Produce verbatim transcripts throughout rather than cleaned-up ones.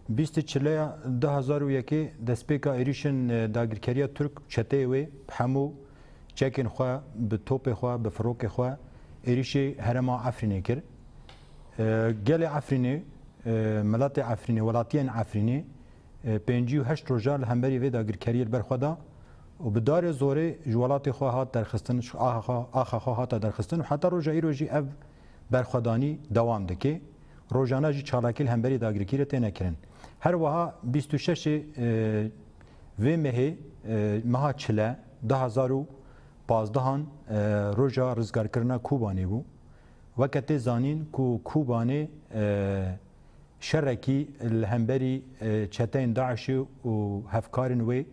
Bîstê çileya du hazar û yekê destpêka êrîşên, e, dagirkeriya Tirk, çeteyê wê bi hemû çekên xwe, bi topê xwe, bi firokê xwe êrîşê herêma Efrînê kir. E, gelê Efrînê, e, miletê Efrînê, welatiyên Efrînê, e, pêncî û heşt roja li hemberî vê dagirkeriyê li ber xwe da û bi darê zorê ji welatê xwe hat derxistin, ji axa xwe, axa xwe hate derxistin û heta roja îro jî ev berxwedanî dewam dike. Rojane jî çalakî li hemberî dagirkirê têne kirin. Her wiha bîst û şeşê, e, vê mehê, e, meha çile du hazar û pazdehan, e, roja rizgarkirina Kobanê bû. Weke tê zanîn ku Kobanê, e, şerekî li hemberî, e, çeteyên DAIŞê û hevkarên wê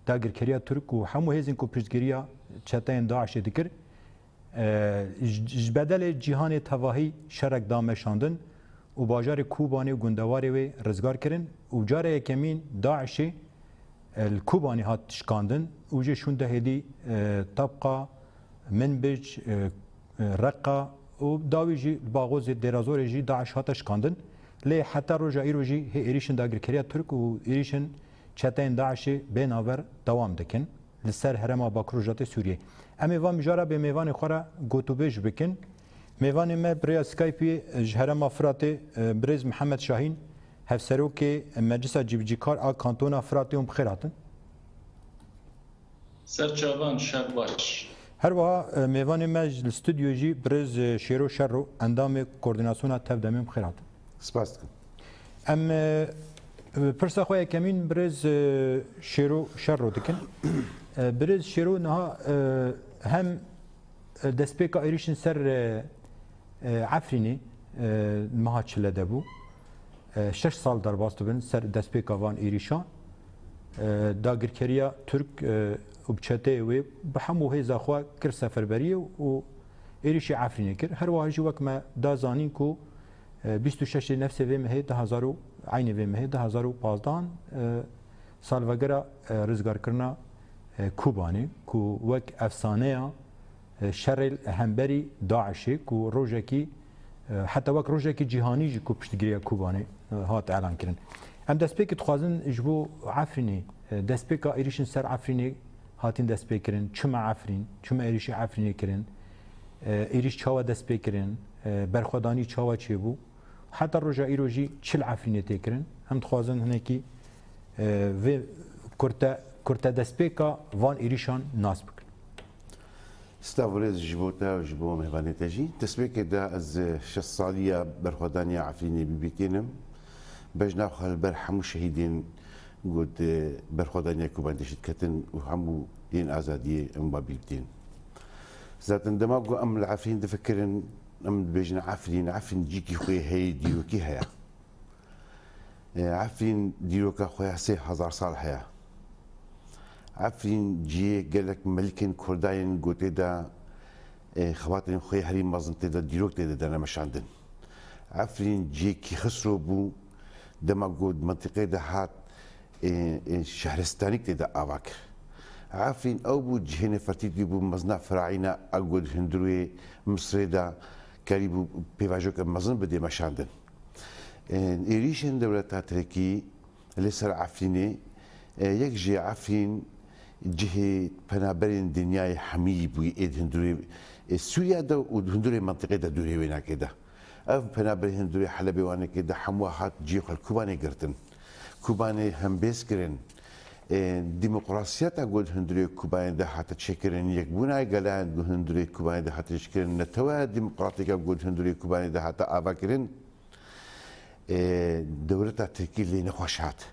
dagirkeriya Tirk û hemû hêzên ku piştgiriya çeteyên DAIŞê dikir, e, ji, ji bedelê cîhanê tevahî şerek da meşandin û bajarê Kobanê û gundewarê wê rizgar kirin û cara yekemîn DAIŞê, e, li Kobanê hat şikandin û jê şûnde hêdî, e, Tabqa, Minbic, e, e, Reqa û dawî jî li Baxozê, Dêrazorê jî DAIŞ hate şikandin. Lê heta roja îro jî hê êrîşên dagirkeriya Tirk û êrîşên çeteyên DAIŞê bê navber dewam dikin li ser herêma Bakur Rojatê Sûriyê. Em ê van mijara bê mêvanê xwe re gotûbêj bikin. Mêvanê me bi rêya Skype'ê ji herêma Firatê, e, birêz Mihemed Şahîn, hevserokê Meclisa Cîbicîkar a Kantona Firatê, hûn bi xêr hatin. Ser çavan, şev baş. Her wiha, e, mêvanê me ji, li stûdyoyê jî birêz, e, Şêro Şerro, endamê Koordînasyona Tevdemê, bi xêr hatin. Spas dikim. Em, e, pirsa xwe yekemîn birêz, e, Şêro Şerro dikin. E, birêz Şêro niha, e, hem, e, destpêka êrîşên ser, e, e, Efrînê, e, meha çile de bû. E, şeş sal derbas dibin ser destpêka van êrîşan. E, dagirkeriya Tirk, e, û bi çeteyê wê bi hemû hêza xwe kir seferberiyê û êrîşî Efrînê kir. Her wiha jî wek me da zanîn ku, e, bîst û şeşê nefsê vê mehê du hazar û, eynê vê mehê du hazar û pazdehan, e, salvegera, e, rizgarkirina, e, Kobanê ku wek efsaneya, e, şerê li hemberî DAIŞê ku rojekî, e, heta wek rojekî cîhanî jî ku piştgiriya Kobanê, e, hat elan kirin. Em destpêkê dixwazin ji bo Efrînê, e, destpêka êrîşên ser Efrînê hatin destpêkirin. Çima Efrîn? Çima êrîşê Efrînê kirin? E, êrîş çawa dest pê kirin? E, berxwedanî çawa çêbû? Heta roja îro jî çi li Efrînê tê kirin? Em dixwazin hinekî, e, vê kurte, kurte destpêka van êrîşan nas bikin. Spas birêz ji bo te û ji bo mêvanê te jî. Destpêkê de ez şeş saliya berxwedaniya Efrînê bîbîtînim. Bejna xwe li ber hemû şehîdên ku di berxwedaniya Kobanê de jî diketin û hemû yên azadiyê em ba bîbîtîn. Zaten dema ku em li Efrîn difikirin, em dibêjin Efrîn, Efrîn cîkî xwe heye, dîrokî heye. E, Efrîn dîroka xwe ya sê hezar sal heye. Efrîn cihê gelek melikên Kurda yên ku tê de, e, xebatên xwe herî mezin tê de, dîrok tê de dane meşandin. Efrîn cihê Kîxisro bû, dema ku di mentiqê de hat, e, e, şehristanîk tê de ava kir. Efrîn ew bû cihê nefertîtî bû mezina Firaîna a ku di hundirê Misirê de karîbû pêvajoke mezin bidê meşandin. E, êrîşên dewleta Tirkî li ser Efrînê, e, yek jê Efrîn cihê penaberên dinyayê hemî bûyî ê di hundirê, e, Sûriya de û di hundirê mentiqê de dûrê wênakê de. Ev penaberên hundirê Helebê wênakê de hemû hat cihê xwe li Kobanê girtin. Kobanê hembêz kirin. E, demokrasiyeta ku di hundirê Kobanê de hate çêkirin, yekbûna gelayan ku hundirê Kobanê de hate çêkirin, neteweya demokratîka ku di hundirê Kobanê de hate avakirin, e, dewleta Tirkî lê nexweş hat.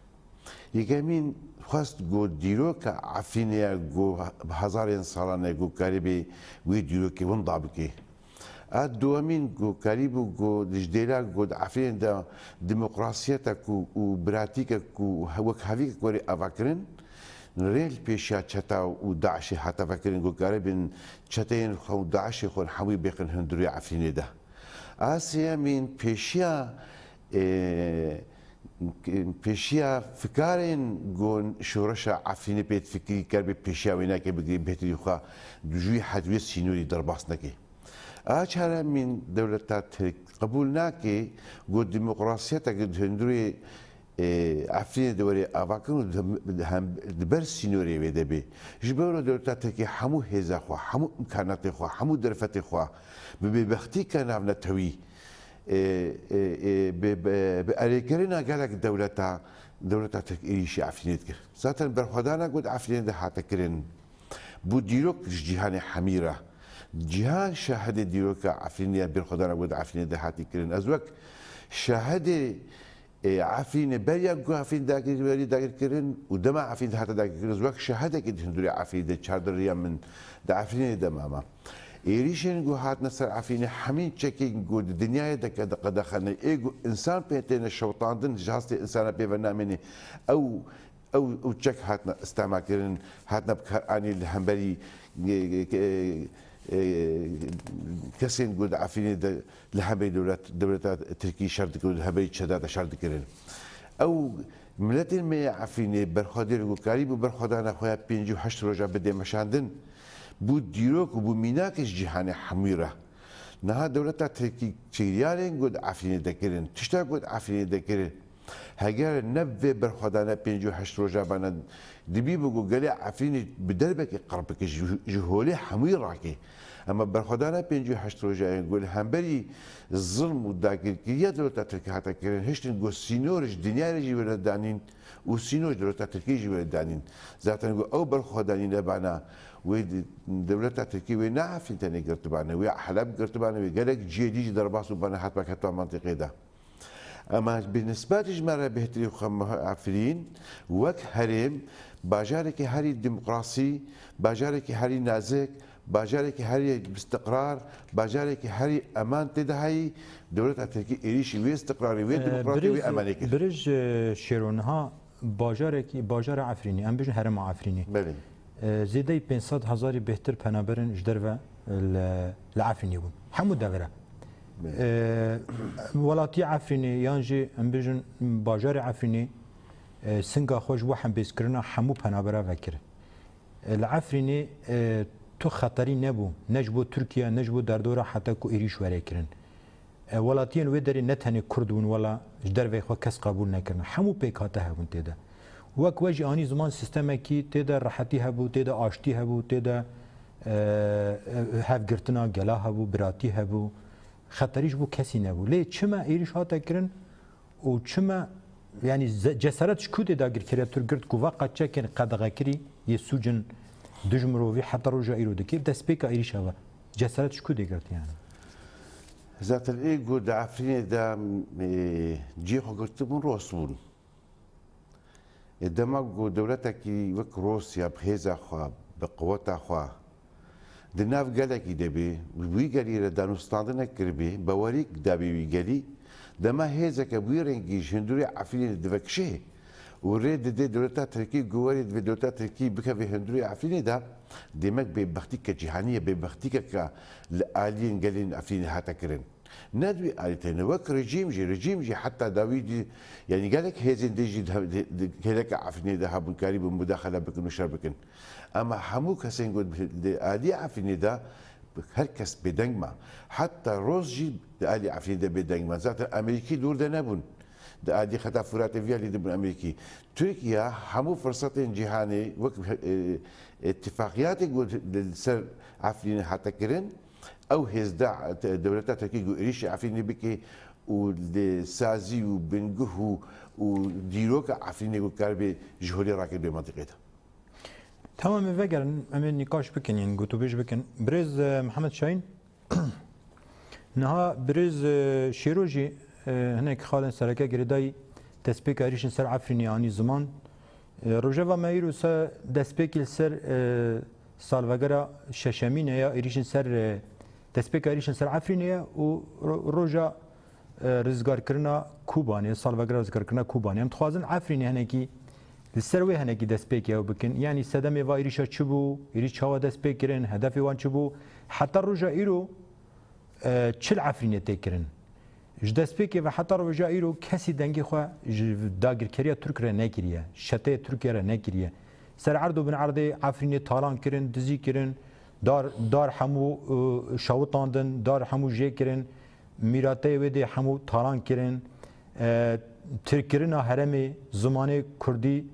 Yekemîn xwest ku dîroka Efrînê ya ku hezarên salan e ku karîbû wê dîrokê winda bike. A duyemîn ku karîbû ku di ji dêra ku di Efrînê de demokrasiyeta ku û biratîke ku he-, wek hevîkek were avakirin, rê li pêşiya çeta û DAIŞê hate vekirin ku karibin çeteyên xwe û DAIŞê xwe hemû bêxin hundirê Efrînê de. A sêyemîn pêşiya, e, pêşiya fikarên ku şoreşa Efrînê pê difikirî, keribê pêşiya wênakê bigirî, bêhtirî xwe ji wî hed wê sînorî derbas neke. A çaremîn dewleta Tirk qebûl nake ku demokrasiyeteke di hundirê Efrînê de were avakirin û di hem, di ber sînorê wê de bê. Ji ber wê dewleta Tirkî hemû hêza xwe, hemû îmkanatê xwe, hemû derfetê xwe bi bêbextî ke navnetewî, e, e, e, bi, bi, bi erêkirina gelek dewleta, dewleta Tirk êrîşî Efrînê dikir. Zaten berxwedana ku di Efrînê de hate kirin, bû dîrok ji cîhanê hemî re. Cîhan şahidê dîroka Efrînê ya berxwedana ku di Efrînê de hatî kirin. Ez wek şahidê, e, Efrînê beriya ku Efrîn dagir, berî dagirkirin û dema Efrîn dihate dagirkirin, ez wek şahidekî di hundirê Efrînê de çardeh riya min di Efrînê de mama. Êrîşên ku hatine ser Efrînê hemîn çekên ku di dinyayê de qede-, qedexane ê ku însan pê têne şewitandin, ji hastê însana pê ve namêne. Ew, ew, ew çek hatine îstemakirin, hatine bikaranîn li hemberî, e, e, e, e, kesên ku di Efrînê de li hemberî dewlet, dewleta Tirkî şer dikirin, li hemberî çeda de şer dikirin. Ew miletên me yê Efrînê berxwedêr ku karîbû berxwedana xwe ya pêncî û heşt roja bidê meşandin, bû dîrok û bû mînak ji cîhanê hemû re. Niha dewleta Tirkî çêriyarên ku di Efrînê de kirin, tişta ku di Efrînê de kirin, heger ne vê berxwedana pêncî û heşt roja bana dibî bû ku gelê Efrînê bi derbekê qir bike, ji, ji holê hemûyî rake. Ema berxwedana pêncî û heşt roja yên ku li hemberî zilm û dagirkiriya dewleta Tirkî hate kirin, hiştin ku sînor ji dinyayê re jî were danîn û sînor ji dewleta Tirkî jî were danîn. Zaten ku ew berxwedanî nebana, wê di-, dewleta Tirkî wê ne Efrîn tenê girtibane, wê Heleb girtibane, wê gelek cihê dî jî derbas û bana hatibak heta mantîqê de. Ema bi nisbetî ji me re bêhtirî xwe me Efrîn wek herêm, bajarekî herî demokrasî, bajarekî herî nazik, bajarekî herî bi istiqrar, bajarekî herî eman tê de heyî, dewleta Tirkî êrîşî wê istiqrarê, wê Ee, demokratiyê, wê birêz, emanê kir. Birêz, e, Şêro, niha bajarekî, bajara Efrînê, em bijin herêma Efrînê. Belê. E, zêdeyî pênc sed hezarî bêhtir penaberin ji derve li, li Efrînê bûn. Hemû devera. Belê. E, welatî Efrînê yan jî em bijin bajarê Efrînê, e, singa xwe ji bo hembêzkirina hemû penabera vekir. E, li Efrînê, e, tu xeterî nebû, ne ji bo Tirkiye, ne ji bo derdora heta ku êrîş were kirin. E, welatiyên wê derê ne tenê Kurd bûn, wela ji derveyê xwe kes qebûl nekirine. Hemû pêkhate hebûn tê de. Wek we jî anî ziman sîstemekî tê de rehetî hebû, tê de aştî hebû, tê de, e, e, hevgirtina gela hebû, biratî hebû. Xeterî ji bo kesî nebû. Lê çima êrîş hate kirin? Û çima, yanî, ze-, cesaret ji ku tê dagirkeriya Tirk girt ku va qaçakên qedexekirî yê sûcin duj mirovî heta roja îro dikir, destpêka êrîşa ve cesaret ji ku tê girt yani? Zaten ê ku di Efrînê de, e, cihê xwe girtibûn, rost bûn. Ê dema ku dewletekî wek Rûsya bi hêza xwe, bi quweta xwe, di nav gelekî de bê, wî gelî re danûstandinek kiribê, bawerî dabê wî gelî, dema hêzeke bi wî rengî ji hundirê Efrînê divekişê û rê didê dewleta Tirkî ku werê divê dewleta Tirkî bikeve hundirê Efrînê de, demek bêbextîke cîhanî ye, bêbextîkeke li aliyên gelên Efrînê hate kirin. Ne di wî alî têne, wek rejîm jî, rejîm jî heta dawî dî, yanî gelek hêzên dî jî di, di, di gelek Efrînê de hebûn, karîbûn mudaxele bikin û şer bikin. Ema hemû kesên ku di, di alî Efrînê de her kes bêdeng ma. Heta Rûs jî di alî Efrînê de bêdeng ma. Zaten Amerîkî dûr de nebûn. Di alî xeta Furatê viyalî de bûn Amerîkî. Tirkiye hemû firsetên cîhanê wek, e, îtifaqiyatê ku li ser Efrînê hate kirin, ew hêzda te-, dewleta Tirkî ku êrîşî Efrînê bike û li sazî û binguh û, û dîroka Efrînê ku karibe ji holê rake di mantîqê de. Tamam, em vegerin, em ê nîqaş bikin, yên gotûbêj bikin. Birêz, e, Mihemed Şahîn, niha birêz, e, Şêro jî, e, hinek xalên sereke girêdayî destpêka êrîşên ser Efrînê anî ziman. E, rojeva me îro se destpêkî li ser, e, salvegera şeşemîn e ya êrîşên ser, e, destpêka êrîşên ser Efrînê ye û ro-, roja, e, rizgarkirina Kobanê, salvegera rizgarkirina Kobanê. Em dixwazin Efrînê hinekî, li ser wê hinekî destpêkê ew bikin. Yanî sedemê va êrîşa çi bû, êrîş çawa dest pê kirin, hedefê wan çi bû? Heta roja îro, e, çi li Efrînê tê kirin? Ji destpêkê ve heta roja îro kesî dengê xwe ji dagirkeriya Tirk re nekiriye, şeteyê Tirkiye re nekiriye. Ser erd û bin erdê Efrînê talan kirin, dizî kirin, dar, dar hemû, e, şewitandin, dar hemû jê kirin, mîrateyê wê dê hemû talan kirin. E, Tirkkirina herêmê, zimanê kurdî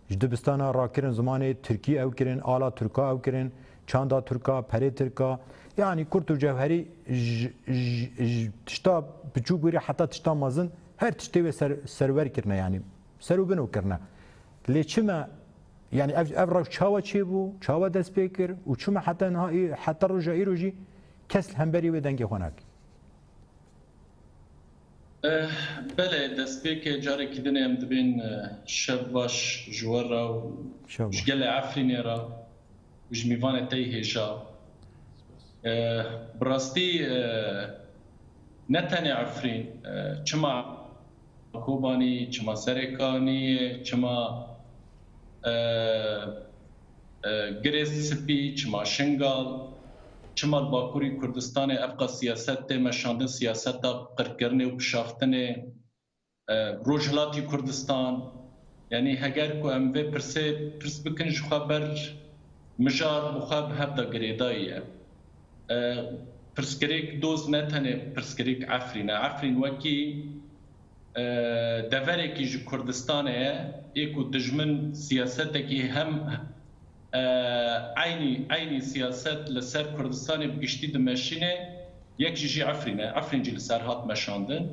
ji dibistana rakirin, zimanê tirkî ew kirin, ala tirka ew kirin, çanda tirka, perê tirka. Yanî kurt û cewherî ji, ji, ji tişta biçûk wêrî heta tişta mezin her tiştê wê ser, serwer kirine, yanî ser û bino kirine. Lê çima, yanî ev, ev rewş çawa çêbû, çawa dest pê kir û çima heta niha, heta roja îro jî kes li hemberî wê dengê xwe nake? Eh, belê, destpêkê carekî din em dibên, eh, şev baş ji we re û Şev baş. Ji gelê Efrînê re û ji mîvanê te yî hêja. Eh, bi rastî, eh, ne tenê Efrîn, eh, çima Kobanî, çima Serêkaniyê, çima, e, e, Girê Spî, çima Şingal, çima li Bakurî Kurdistanê ev qas siyaset tê meşandin, siyaseta qirkirinê û kişaftinê, e, Rojhilatî Kurdistan. Yanî heger ku em vê pirsê pirs bikin ji xwe ber mijar bi xwe bi hev de girêdayî ye. E, pirsgirêk doz ne tenê pirsgirêk Efrîn e. Efrîn wekî, e, deverekî ji Kurdistanê ye, ê ku dijmin siyasetekî hem, e, eynî, eynî siyaset li ser Kurdistanê bi giştî dimeşîne, yek jî jî Efrîn e. Efrîn jî li ser hat meşandin.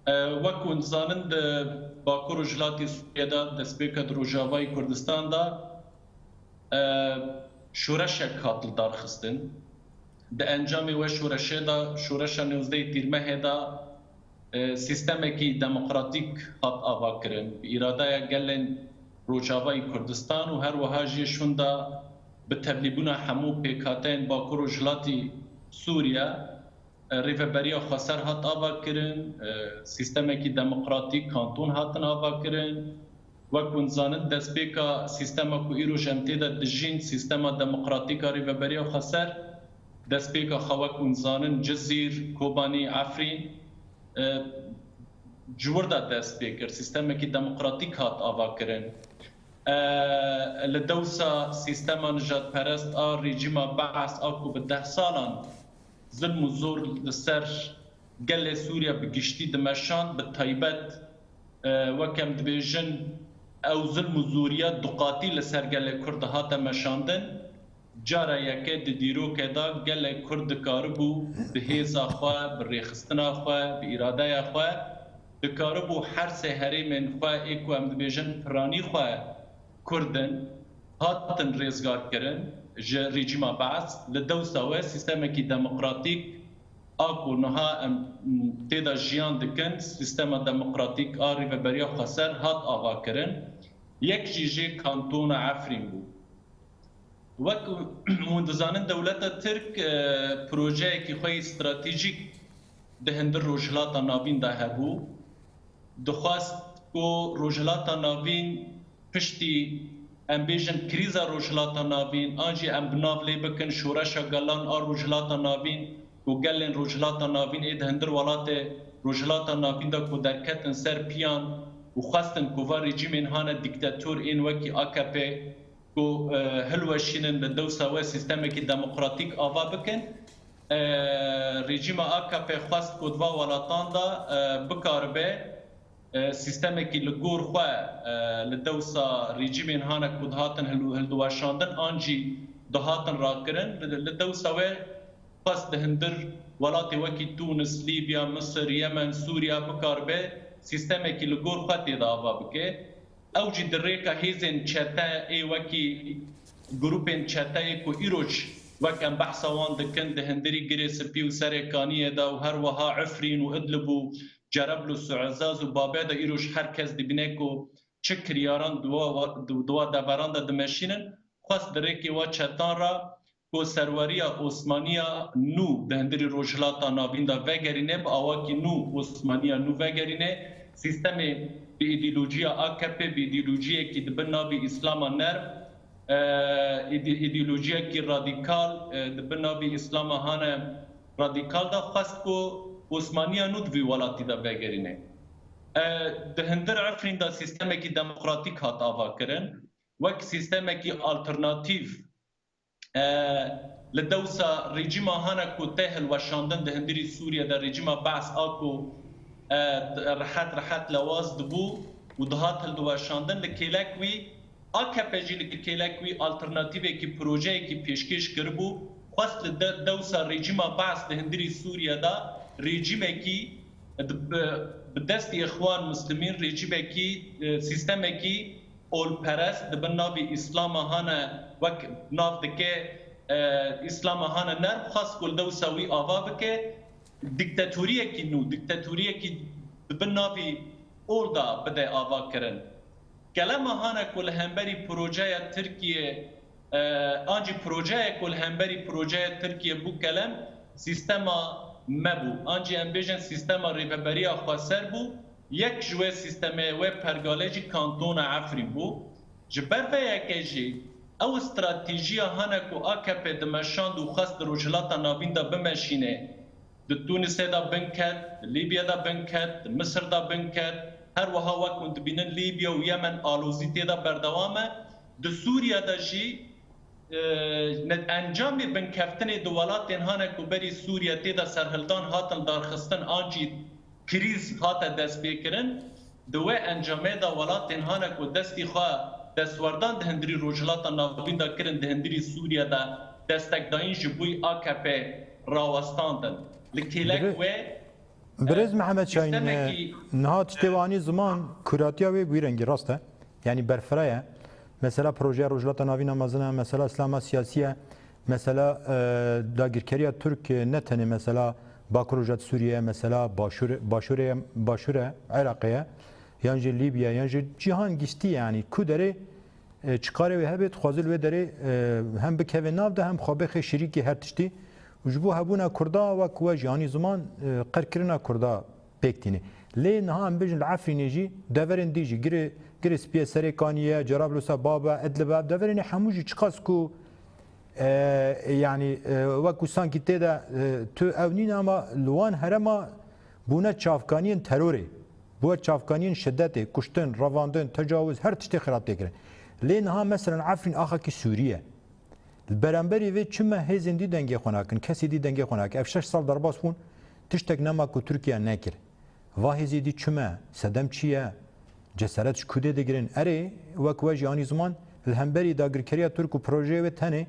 E, wek hûn dizanin, di Bakur û Rojhilatê Sûriyê de, destpêka di Rojavayê Kurdistan de, e, şoreşek hat lidarxistin. Di encamê wê şoreşê de, şoreşa nêzdehê Tîrmehê de, e, sîstemekî demokratîk hat avakirin, bi îradeya gelên Rojavayê Kurdistan û her wiha jî şûnda bi tevlîbûna hemû pêkhateyên Bakur û Rojhilatî Sûriye, e, Rêveberiya Xweser hat avakirin, e, sîstemekî demokratîk, kanton hatin avakirin. Wek hûn dizanin, destpêka sîstema ku îroj em tê de dijîn, sîstema demokratîk a Rêveberiya Xweser, destpêka xwe wek hûn dizanin, Cizîr, Kobanî, Efrîn, e, ji wir de dest pê kir. Sîstemekî demokratîk hat avakirin. E, li dewsa sîstema nijadperest a rejîma Beas a ku bi deh salan zilm û zor li ser gelê Sûriye bi giştî dimeşand, bi taybet, e, wek em dibêjin, ew zilm û zoriya duqatî li ser gelê Kurd dihate meşandin, cara yekê di dîrokê de gelê Kurd dikaribû bi hêza xwe, bi rêxistina xwe, bi îradeya xwe, dikaribû her sê herêmên xwe ê ku em dibêjin piranî xwe Kurd in, hatin rêzgarkirin ji rejîma Beas. Li dewsa wê sîstemekî demokratîk a ku niha em tê de jiyan dikin, sîstema demokratîk a Rêveberiya Xweser hat avakirin. Yek jî jê kantona Efrîn bû. Wek hûn dizanin, dewleta Tirk, e, projeyekî xwe yî stratejîk di hundir Rojhilata Navîn de hebû. Dixwest ku Rojhilata Navîn piştî, em bêjin, krîza Rojhilata Navîn, an jî em bi nav lê bikin şoreşa gelan a Rojhilata Navîn, ku gelên Rojhilata Navîn ê di hundir welatê Rojhilata Navîn de ku derketin ser piyan û xwestin ku va rejîmên hane dîktator ên wekî A K P ku, e, hilweşînin, li dewsa we sîstemekî demokratîk ava bikin. E, rejîma A K P xwest ku di va welatan de, e, bikaribe, e, sîstemekî li gor xwe, e, li dewsa rejîmên hane ku dihatin hil-, hildiweşandin an jî dihatin rakirin, li, li dewsa we xwest di hundir welatê wekî Tûnis, Lîbya, Misir, Yemen, Sûriya bikaribe sîstemekî li gor xwe tê de ava bike. Ew jî di rêka hêzên çete ê wekî grûpên çeteyê ku îroj wek em behsa wan dikin di hundirî Girê Spî û Serêkaniyê de û her wiha Efrîn û Idlib û Cereblus û Ezaz û Babê de îroj her kes dibîne ku çi kiryaran di wa, di, di wa deveran de dimeşînin, xwest di rêkê wa çetan re ku serweriya Osmaniya nû di hundirî Rojhilata Navîn de vegerîne, bi awakî nû Osmaniya nû vegerîne, sîstemê bi îdeolojiya A K P, bi îdeolojiyekî di bin navê Îslama nerm, e, îde-, îdeolojiyekî radîkal, e, di bin navê Îslama hane radîkal de xwest ku Osmaniya nû di vî welatî de vegerîne. E, di hundir Efrîn de sîstemekî demokratîk hat avakirin, wek sîstemekî alternatîf, e, li dewsa rejîma hane ku tê hilweşandin di hundirî Sûriye de, rejîma Beas a ku e, rehet rehet lewaz dibû û dihat hildiweşandin. Li kêlek wî, A K P jî li kêlek wî alternatîvekî, projeyekî pêşkêş kiribû, xwest li de-, dewsa rejîma Baas di hundirî Sûriye de rejîmekî di-, bi, bi destî Îxwan Muslimîn rejîmekî, e, sîstemekî olperest di bin navê Îslama hane wek nav dike, e, Îslama hane nerm, xwest ku li dewsa wî ava bike. Dîktatoriyekî nû, dîktatoriyekî di bin navî ol de bide ava kirin. Kelema hane ku li hemberî projeya Tirkiye, e, an jî projeyek ku li hemberî projeya Tirkiye bû kelem, sîstema me bû. An jî em bêjin sîstema rêveberiya xweser bû. Yek ji wê sîstemê, wê pergalê jî kantona Efrîn bû. Ji ber vê yekê jî ew stratejiya hane ku A K P dimeşand û xwest di Rojhilata Navîn de bimeşîne, di Tûnisê de bin ket, di Lîbya de bin ket, di Misir de bin ket. Her wiha wek hûn dibînin Lîbya û Yemen alozî tê de berdewam e. Di Sûriye de jî, e, ne-, encamê binkeftinê di welatên hane ku berî Sûriye tê de serhildan hatin darxistin an jî krîz hate destpêkirin. Di wê encamê de welatên hane ku destî xwe, destwerdan di hundirî Rojhilata Navîn de kirin, di hundirî Sûriye de destekdayîn ji bo A K P rawestandin. Li kêlek Birê-, wê, Birêz e, Mihemed Şahîn, sîstemekî, e, niha tiştê e, we anî ziman, kuratiya wê bi wî rengî rast e. Yanî berfireh e. Mesela projeya Rojhilata Navîn a mezin e, mesela îslama siyasî ye. Mesela, e, dagirkeriya Tirk, e, ne tenê mesela Bakur Rojhilat Sûriye ye, mesela Başûr, Başûrê ye, Başûr e, Iraqê ye, yan jî Lîbya, yan jî cîhan giştî ye, yanî ku derê, e, çikarê wê hebe, dixwaze li wê derê, e, hem bikeve nav de hem xwe bixê şirîkê her tiştî. Û ji bo hebûna Kurda wek we jî anî ziman, e, qirkirina Kurda pêk tîne. Lê niha em bêjin li Efrînê jî deverên dî jî, Girê, Girê Spî ye, Serêkanî ye, Cerablusa, Bab e, Idlib e, deverên hemû jî çiqas ku, e, yanî, e, wekû sankî tê de, e, tu ew nîne, ama li wan herema bûne çavkaniyên terorê, bûne çavkaniyên şidetê, kuştin, revandin, tecawiz, her tiştê xirab tê kirin. Lê niha meselen Efrîn axakî Sûrî ye. Li beramberî vê çima hêzên dî dengê xwe nakin, kesê dî dengê xwe nake? Ev şeş sal derbas bûn, tiştek nema ku Tirkiye nekir. Va hêzê dî çima? Sedem çi ye? Cesaret ji ku dê digirin? Erê, wek we jî anî ziman, li hemberî dagirkeriya Tirk û projeyê wê tenê,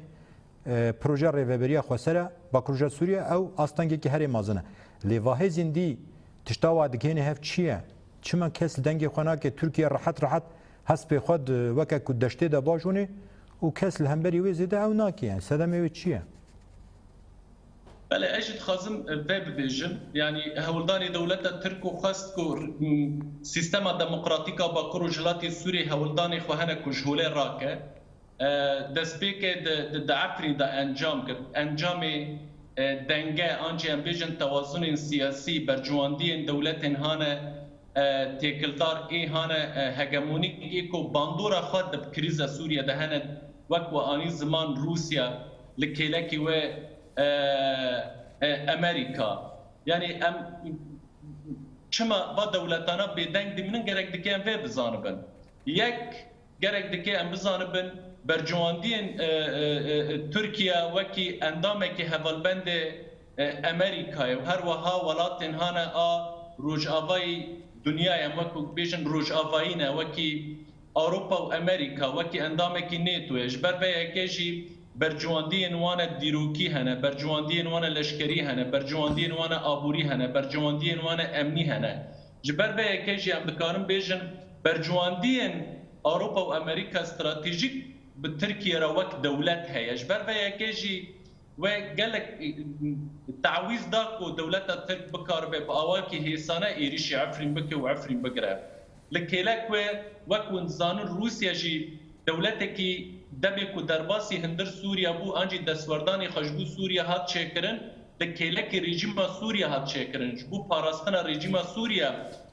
e, projeya rêveberiya xweser e, Bakur Rojhilat Sûriye, ew astengekî herê mezin e. Lê va hêzên dî tişta wa digihêne hev çi ye? Çima kes li dengê xwe nake? Tirkiye rehet rehet hespê xwe di, weke ku deştê de bajonê û kes li hemberî wê zêde ew nake. Yani sedemê wê çi ye? Belê, ez jî dixwazim vê bibêjim. Yanî hewldanê dewleta Tirk û xwest ku, m, sîstema demokratîk a Bakur Rojhilatê Sûriyê hewldanê xwe hene ku ji holê rake. E, destpêkê di, di, di Efrîn de encam girt. Encamê, e, denge, an jî em bêjin tewazunên siyasî, bercewandiyên dewletên hane, e, têkildar, ê hane, e, hegemonîk, ê ku bandora xwe di krîza Sûriye de hene, wek we anî ziman Rûsya, li kêlekî wê, e, e, Amerîka. Yanî em çima va dewletana bêdeng dimînin, gerek dike em vê bizanibin. Yek, gerek dike em bizanibin, bercewandiyên, e, e, e, Tirkiye wekî endamekî hevalbendê, e, Amerîkayê û her wiha welatên hane a rojavayî dinyayê, em wekû bêjin rojavayî ne, wekî Ewropa û Amerîka, wekî endamekî natoyê. Ji ber vê yekê jî bercewandiyên wan e dîrokî hene, bercewandiyên wan e leşkerî hene, bercewandiyên wan e aborî hene, bercewandiyên wan e emnî hene. Ji ber vê yekê jî em dikarin bêjin, bercewandiyên Ewropa û Amerîka stratejîk bi Tirkiye re wek dewlet heye. Ji ber vê yekê jî we gelek, e, tawîz da ku dewleta Tirk bikaribe bi awakî hêsane êrîşî Efrîn bike û Efrîn bigire. Li kêlek wê, wek hûn dizanin, Rûsya jî dewletekî demê ku derbasî hundir Sûriye bû, an jî destwerdanê xwe ji bo Sûriye hat çêkirin, li kêlekê rejîma Sûriye hat çêkirin. Ji bo parastina rejîma Sûriye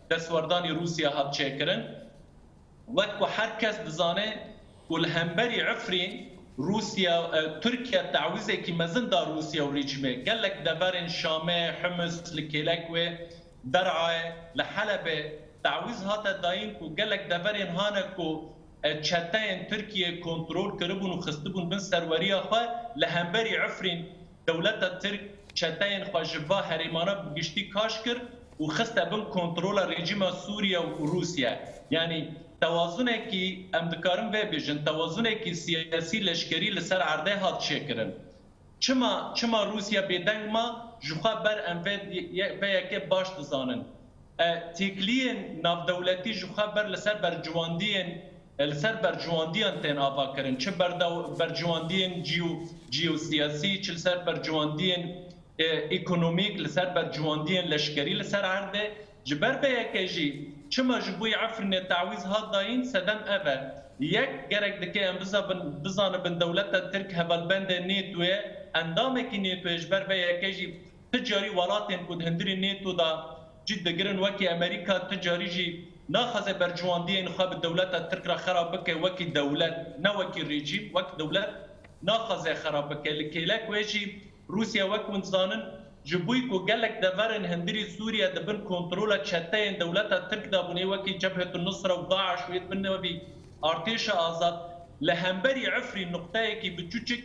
destwerdanê Rûsya hat çêkirin. Wek ku her kes dizane ku li hemberî Efrîn Rûsya, e, Tirkiye tawîzekî mezin da Rûsya û rejîmê. Gelek deverên Şamê, Himis, li kêlek wê, Der'ayê, li Helebê tawîz hate dayîn ku gelek deverên hane ku, e, çeteyên Tirkiyê kontrol kiribûn û xistibûn bin serweriya xwe, li hemberî Efrîn dewleta Tirk çeteyên xwe ji va herêmana bi giştî kaş kir. û xiste bin kontrola rejîma Sûriye û Rûsya. Yanî tewazunekî, em dikarin vê bêjin, tewazunekî siyasî leşkerî li ser erdê hat çêkirin. Çima, çima Rûsya bêdeng ma? Ji xwe ber em vê, vê yekê baş dizanin. E, têkiliyên navdewletî ji xwe ber li ser berciwandiyên, e, li ser berciwandiyan tên avakirin. Çi berdew-, berciwandiyên jîyo-, jiyosiyasî, çi li ser berciwandiyên, e, ekonomîk, li ser berciwandiyên leşkerî li ser erdê. Ji ber vê yekê jî çima ji bo yê Efrînê tawîz hat dayîn, sedem ev e. Yek gerek dike em bizabin-, bizanibin dewleta Tirk hevalbendê nêto ye, endamekî nêto ye, ji ber vê yekê jî ti carî welatên ku di hundirê nêto de cî digirin wekî Amerîka, ti carî jî naxwaze berciwandiyên xwe bi dewleta Tirk re xerab bike, wekî dewlet, ne wekî rejîm, wek dewlet naxwaze xerab bike. Li kêlek wê jî Rûsya, wek hûn dizanin, ji bo ku gelek deverên hundirî Sûriye di bin kontrola çeteyên dewleta Tirk de bûn, ê wekî Cebhetu Nusra û DAIŞ û yê di bin wê artêşa azad, li hemberî Efrîn nuqteyekî biçûçik,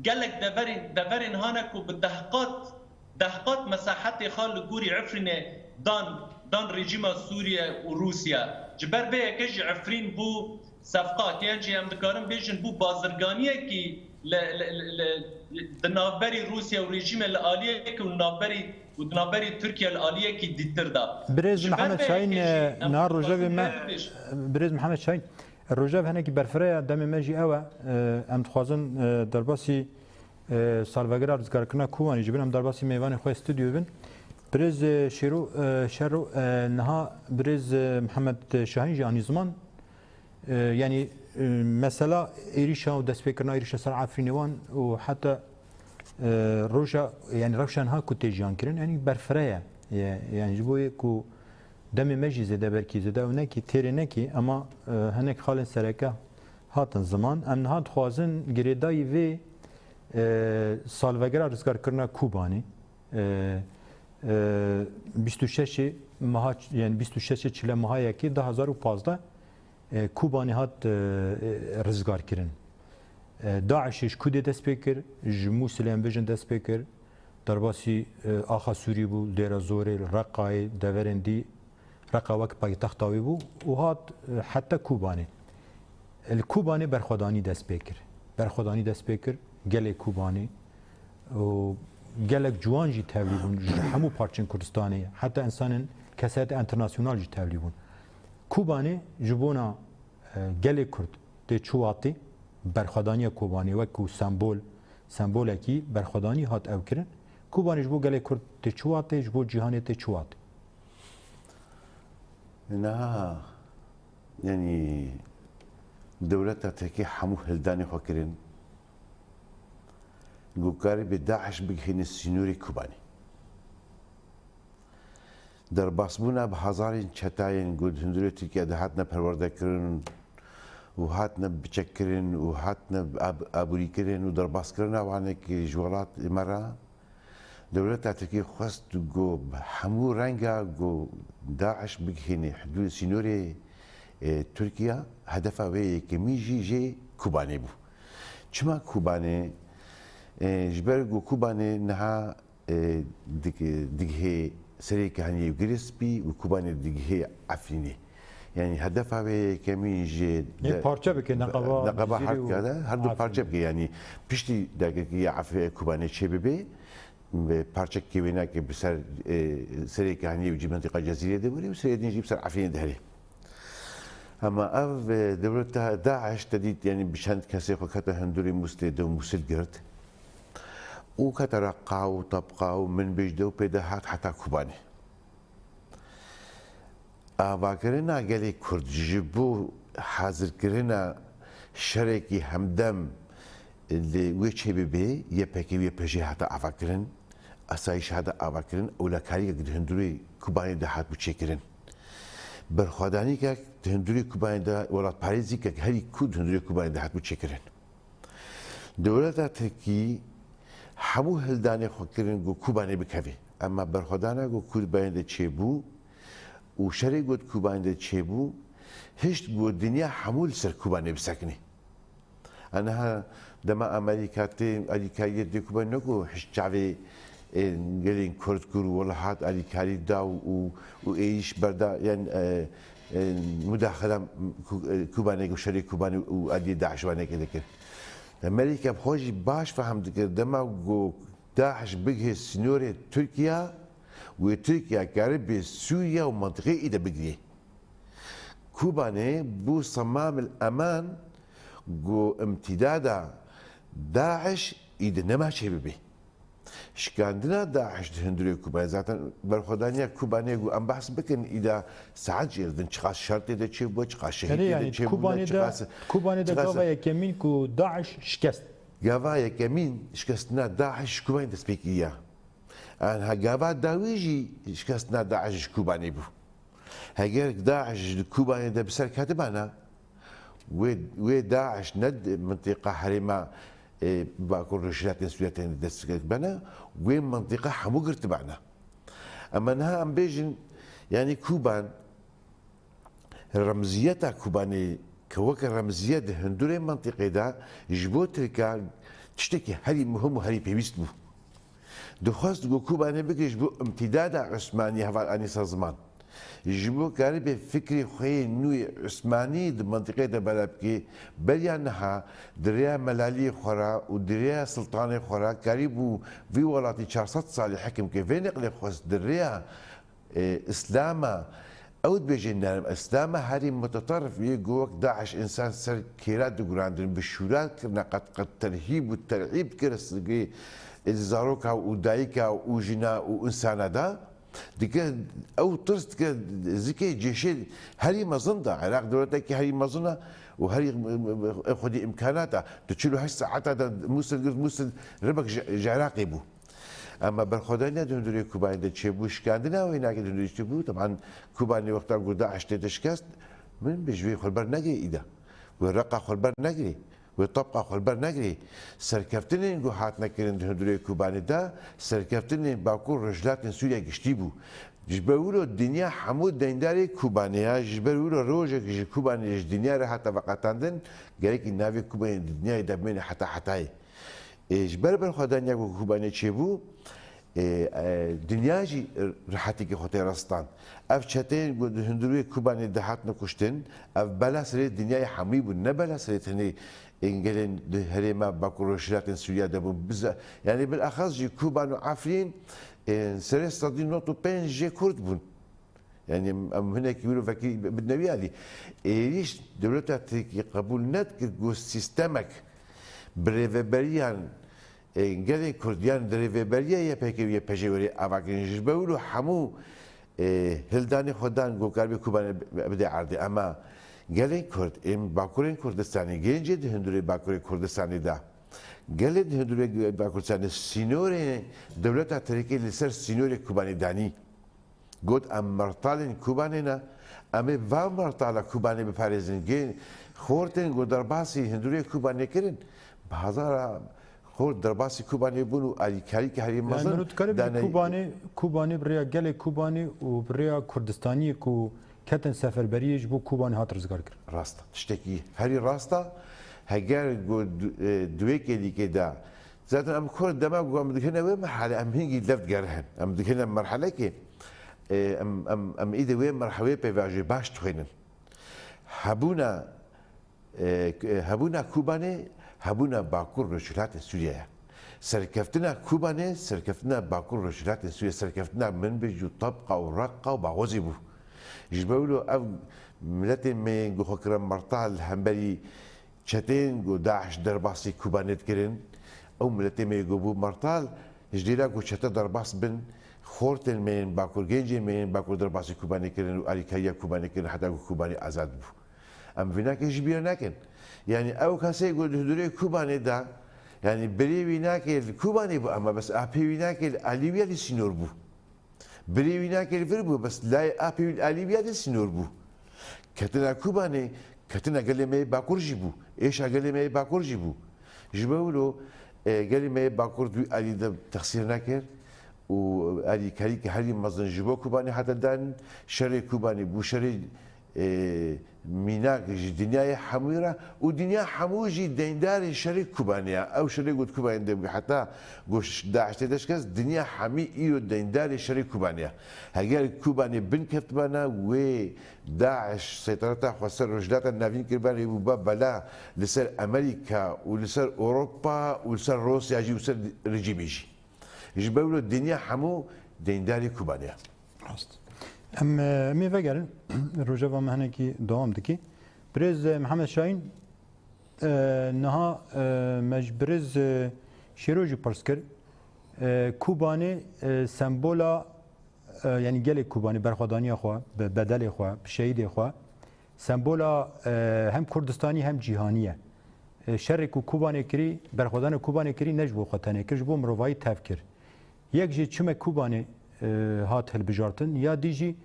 gelek deverên, deverên hane ku bi dehqat, dehqat mesahetê xwe li gorî Efrînê dan, dan rejîma Sûriye û Rûsya. Ji ber vê yekê jî Efrîn bû sefqat, yan jî em dikarin bêjin bû bazirganiyekî li, li, li, li, di navberî Rûsya û rejîmê li aliyekî û navberî, û di navberî Tirkiye li aliyekî dîtir de. Birêz Ji ber Mihemed vê Şahîn, yekê jî e, em niha dixwazin rojevê me, vê bêjin. Birêz Mihemed Şahîn, rojevê hinekî berfireh e, demê me jî ew e. E, em dixwazin, e, derbasî, e, salvegera rizgarkirina Kobanê jî bin, em derbasî mêvanê xwe stûdyoyê bin. Birêz, e, Şêro, e, Şero, e, niha birêz, e, Mihemed Şahîn jî anî ziman. E, yanî, e, mesela êrîşa û destpêkirina êrîşa ser Efrînê wan û heta, e, roja, yanî rewşa niha ku tê jiyan kirin, yanî berfireh e. Ye-, yanî ji bo yê ku demê me jî zêde belkî zêde ew nekî, têrê nekî, ema, e, hinek xalên sereke hatin ziman. Em niha dixwazin girêdayî vê, e, salvegera rizgarkirina Kobanê, e, e, bîst û şeş meha, yanî bîst û şeş çile meha yekê du hazar û pazdeh, e, Kobanê hat, e, e, rizgar kirin. E, DAIŞ ji ku dê dest pê kir, ji Mûsilê em bêjin dest pê kir, derbasî, e, axa Sûrî bû, li Dêra Zorê, li Reqayê, deverên dî, Reqa wek paytexta wê bû û hat, e, heta Kobanê. Li Kobanê berxwedanî dest pê kir. Berxwedanî dest pê kir, gelê Kobanê û gelek ciwan jî tevlî bûn, ji hemû parçên Kurdistanê, heta insanên kesayeta enternasyonal jî tevlî bûn. Kobanê ji bona, e, gelê Kurd tê çi watê, berxwedaniya Kobanê wek ku sembol, sembolekî berxwedanî hat ew kirin. Kobanê ji bo gelê Kurd tê çi watê, ji bo cîhanê tê çi watê? Niha, yanî, dewleta Tirkî hemû hildanê xwe kirin, ku karî bi DAIŞ bigihîne sînorê Kobanê. Derbasbûna bi hezarên çetayên ku di hundirê Tirkiye de hatine perwerdekirin û hatine biçekkirin û hatine ab-, aborîkirin û derbaskirina wan ê ji welatê me re, dewleta Tirkî xwest ku bi hemû renga ku DAIŞ bigihîne hidû-, sînorê, e, Tirkiye, hedefa wê yekemîn jî jê Kobanê bû. Çima Kobanê? E, ji ber ku Kobanê niha e, dig-, digihê Serê Kehaniyê û Girê Spî û Kobanê digihê Efrînê. Yanî hedefa wê yekemîn jî Yê de-, parçe bike, neqeba neqeba Cizîrê û Herkê de, her du Efrînê. Parçe bike, yanî piştî dagirkeriya Efrînê Kobanê çê bibe, ve parçekê wê nake bi ser, e, Serê Kehaniyê û cî mentiqa Cezîrê de were û serê din jî bi ser Efrînê de herê. Hema ev, e, dewleta DAIŞ te dît, yanî bi çend kesê xwe kete hundirê Mûsilê de û Mûsil girt. Û kete Reqa û Tebqa û Minbij de û pê de hat heta Kobanê. Avakirina gelê Kurd ji bo hazirkirina şerekî hemdem li wê çê bibe, Y P G û Y P J hate avakirin, asayîş hate avakirin, ewlekariyek di hundirê Kobanê de hatbû çêkirin. Berxwedanîkek di hundirê Kobanê de, welatparêzîkek herî ku di hundirê Kobanê de hatbû çêkirin. Dewleta Tirkî hemû hildanê xwe kirin ku Kobanê bikeve. Ema berxwedana ku Kobanê de çêbû û şerê ku di Kobanê de çêbû, hişt ku dinya hemû li ser Kobanê bisekine. Aniha dema Amerîka tê alîkariyê dê Kobanê, ne ku hişt çavê Ê, gelên Kurd ku wele hat alîkarî da û, û, û êrîş berda, yan, e, e, mudaxila ku-, e, Kobanê, ku şerê Kobanê û aliyê DAIŞ ve nekê dikir. Amerîka bi xwe jî baş fehm dikir, dema ku DAIŞ bigihê sînorê Tirkiye, wê Tirkiye karibe Sûriye û mentiqê îde bigirê. Kobanê bû semamil eman ku imtîdada DAIŞ îde nema çêbibe. Şikandina DAIŞ di hundirê Kobanê, zaten berxwedaniya Kobanê ku em behs bikin, îda saet jê didin, çiqas şer tê de çêbû, çiqas şehîd Erê, tê de yani çêbû, Kobanê de, çiqas, Kobanê de çiqas gava yekemîn ku DAIŞ şikest. Gava yekemîn şikestina DAIŞ ji Kobanê dest pê kiriya. Anha gava dawî jî şikestina DAIŞ ji Kobanê bû. Heger DAIŞ li Kobanê de bi ser ketibana, wê, wê DAIŞ ne di mintiqa herêma, e, Bakur Rojhilatên Sûriye tenê dest bana, wê mintiqa hemû girtibana. Ama niha em bêjin, yani Koban, remziyeta Kobanê ke weke remziye di hundurê mentiqê de ji bo Tirka tiştekî herî muhim û herî pêwîst bû. Dixwest ku Kobanê bigire ji bo imtîdada Osmanî heval anî ser ziman. Ji bo karibe fikrê xwe yê nû yê Osmanî di mentiqê de bela bike, beriya niha di rêya melaliyê xwe re û di rêya siltanê xwe re karîbû vî welatî çar sed salî hekim ke. Vê neqlê xwest di rêya, e, Îslama, ew dibêje nerm Îslama herî muteterif yê ku wek DAIŞ însan ser kêra digurandin, bi şûra kirine, qet, qet terhîb û terhîb kir, e, zaroka û dayika û jina û însana da. Dike ew tirs dike zikê cêşê herî mezin da. Iraq dewletekî herî mezin e û herî, e, xwedî îmkanat e. Di çil û heşt saeta de Mûsil girt, Mûsil ribek ji, ji Iraqê bû. Ama berxwedaniya di hundirê Kobanê de çêbû, şikandina wê nakê di hundirê çêbû. Teban Kobanê wexta ku DAIŞ tê de şikest, min bi ji wê xwe ber negirê îda. Wê reqa xwe ber negirê. Wê tabqa xwe li ber negirê. Serkeftinên ku hatine kirin di hundirê Kobanê de, serkeftinên Bakur Rojhilatên Sûriye giştî bû. Ji ber wilo dinya hemû deyndarê Kobanê ya, ji ber wilo rojek ji Kobanê ji dinya re hate veqetandin, gerekî navê Kobanê di dinyayê de bimêne heta hetayê. Ê, ji ber berxwedaniya ku Kobanê çêbû, Ê, e, dinya jî rehetîkê xwe tê re stan. Ev çeteyên ku di hundirê Kobanê de hatine kuştin, ev bela serê dinyayê hemûyî bûn, ne bela serê tenê ên gelên di herêma Bakur Rojhilatên Sûriye de bûn. Biza-, yani bilexas jî Koban û Efrîn, ê, serê sedî nod û pênc jê Kurd bûn. Yani em, em hinekî wilo vekî bidine wî alî. Êrîş dewleta Tirkî qebûl nedikir ku sîstemek bi rêveberiyan, e, gelên Kurd yan di rêveberiya Y P G û Y P J were ava kirin. Ji ber wilo hemû, e, hildanê xwe dan ku karibe Kobanê bide erdê. Ema gelên Kurd ên Bakurên Kurdistanê, gencê di hundirê Bakurê Kurdistanê de, gelê di hundirê Bakurê Kurdistanê sînorê dewleta Tirkî li ser sînorê Kobanê danî. Got, em mertalên Kobanê ne, em ê va mertala Kobanê biparêzin. Gê xortên ku derbasî hundirê Kobanê kirin, bi hezara xort derbasî Kobanê bûn û alîkarî ke herî Yani mezin mirov dikare bêje danê. Kobanê, Kobanê bi rêya gelê Kobanê û bi rêya Kurdistaniyê ku ketin seferberiyê ji bo Kobanê hat rizgar kirin. Rast e. Tiştekî herî rast e. Heger ku du-, e, di wê kêlîkê de, zaten em Kurd dema ku em digihine wê merhale, em hingî lev digerihin. Em digihine merhelekê, e, em, em, em îdî wê merhe-, wê pêvajoyê baş dixwînin. Hebûna, e, k-, hebûna Kobanê, hebûna Bakur Rojhilatê Sûriye ye. Serkeftina Kobanê, serkeftina Bakur Rojhilatê Sûriye, serkeftina Minbij û Tabqa û Reqqa û Baxozê bû. Ji ber wilo ev miletên me yên ku xwe kirin mertal hemberî çeteyên ku DAIŞ derbasî Kobanê dikirin, ew miletê me yê ku bû mertal, ji dêra ku çete derbas bin, xortên me yên Bakur, gencên me yên Bakur derbasî Kobanê kirin û alîkariya Kobanê kirin heta ku Kobanê azad bû. Em vînakê ji bîr nekin. Yani ew kesê ku di hundirê Kobanê de, yani birê wî nakê li Kobanê bû, ama bes apê wî nakê li alî wî ya li sînor bû. Birê wî nakê li vir bû, bes layê apê wî li alî wî ya de sînor bû. Ketina Kobanê, ketina gelê me yê Bakur jî bû. Êşa gelê me yê Bakur jî bû. Ji ber wilo, e, gelê me yê Bakur di wî alî de texsîr nekir û alîkarî ke herî mezin ji bo Kobanê hate dan, şerê Kobanê bû şerê, e, Înak ji dinyayê hemûyê re û dinya hemû jî deyndarê şerê Kobanê ye. Ew şerê ku di Kobanê de bû, heta ku ş-, DAIŞ tê de şikest, dinya hemî îro deyndarê şerê Kobanê ye. Heger Kobanê bin keftibana, wê DAIŞ seytereta xwe ser Rojhilata Navîn kiribana, wê bûba bela li ser Amerîka û li ser Ewropa û li ser Rûsya jî û ser rejîmê jî. Ji ber wilo dinya hemû deyndarê Kobanê ye. Rast. Em, e, em ê vegerin. Rojeva me hinekî dewam dikî. Birêz, e, Mihemed Şahîn, e, niha, e, me ji birêz, e, Şêro jî pirs kir. E, Kobanê, e, sembola, e, yanî gelê Kobanê berxwedaniya xwe, bi bedelê xwe, bi şehîdê xwe, sembola, e, hem Kurdistanî hem cîhanî ye. E, şerê ku Kobanê kirî, berxwedana Kobanê kirî ne ji bo xwe tenê kir, ji bo mirovahî tev kir. Yek jî çime Kobanê, e, hat hilbijartin, ya dî jî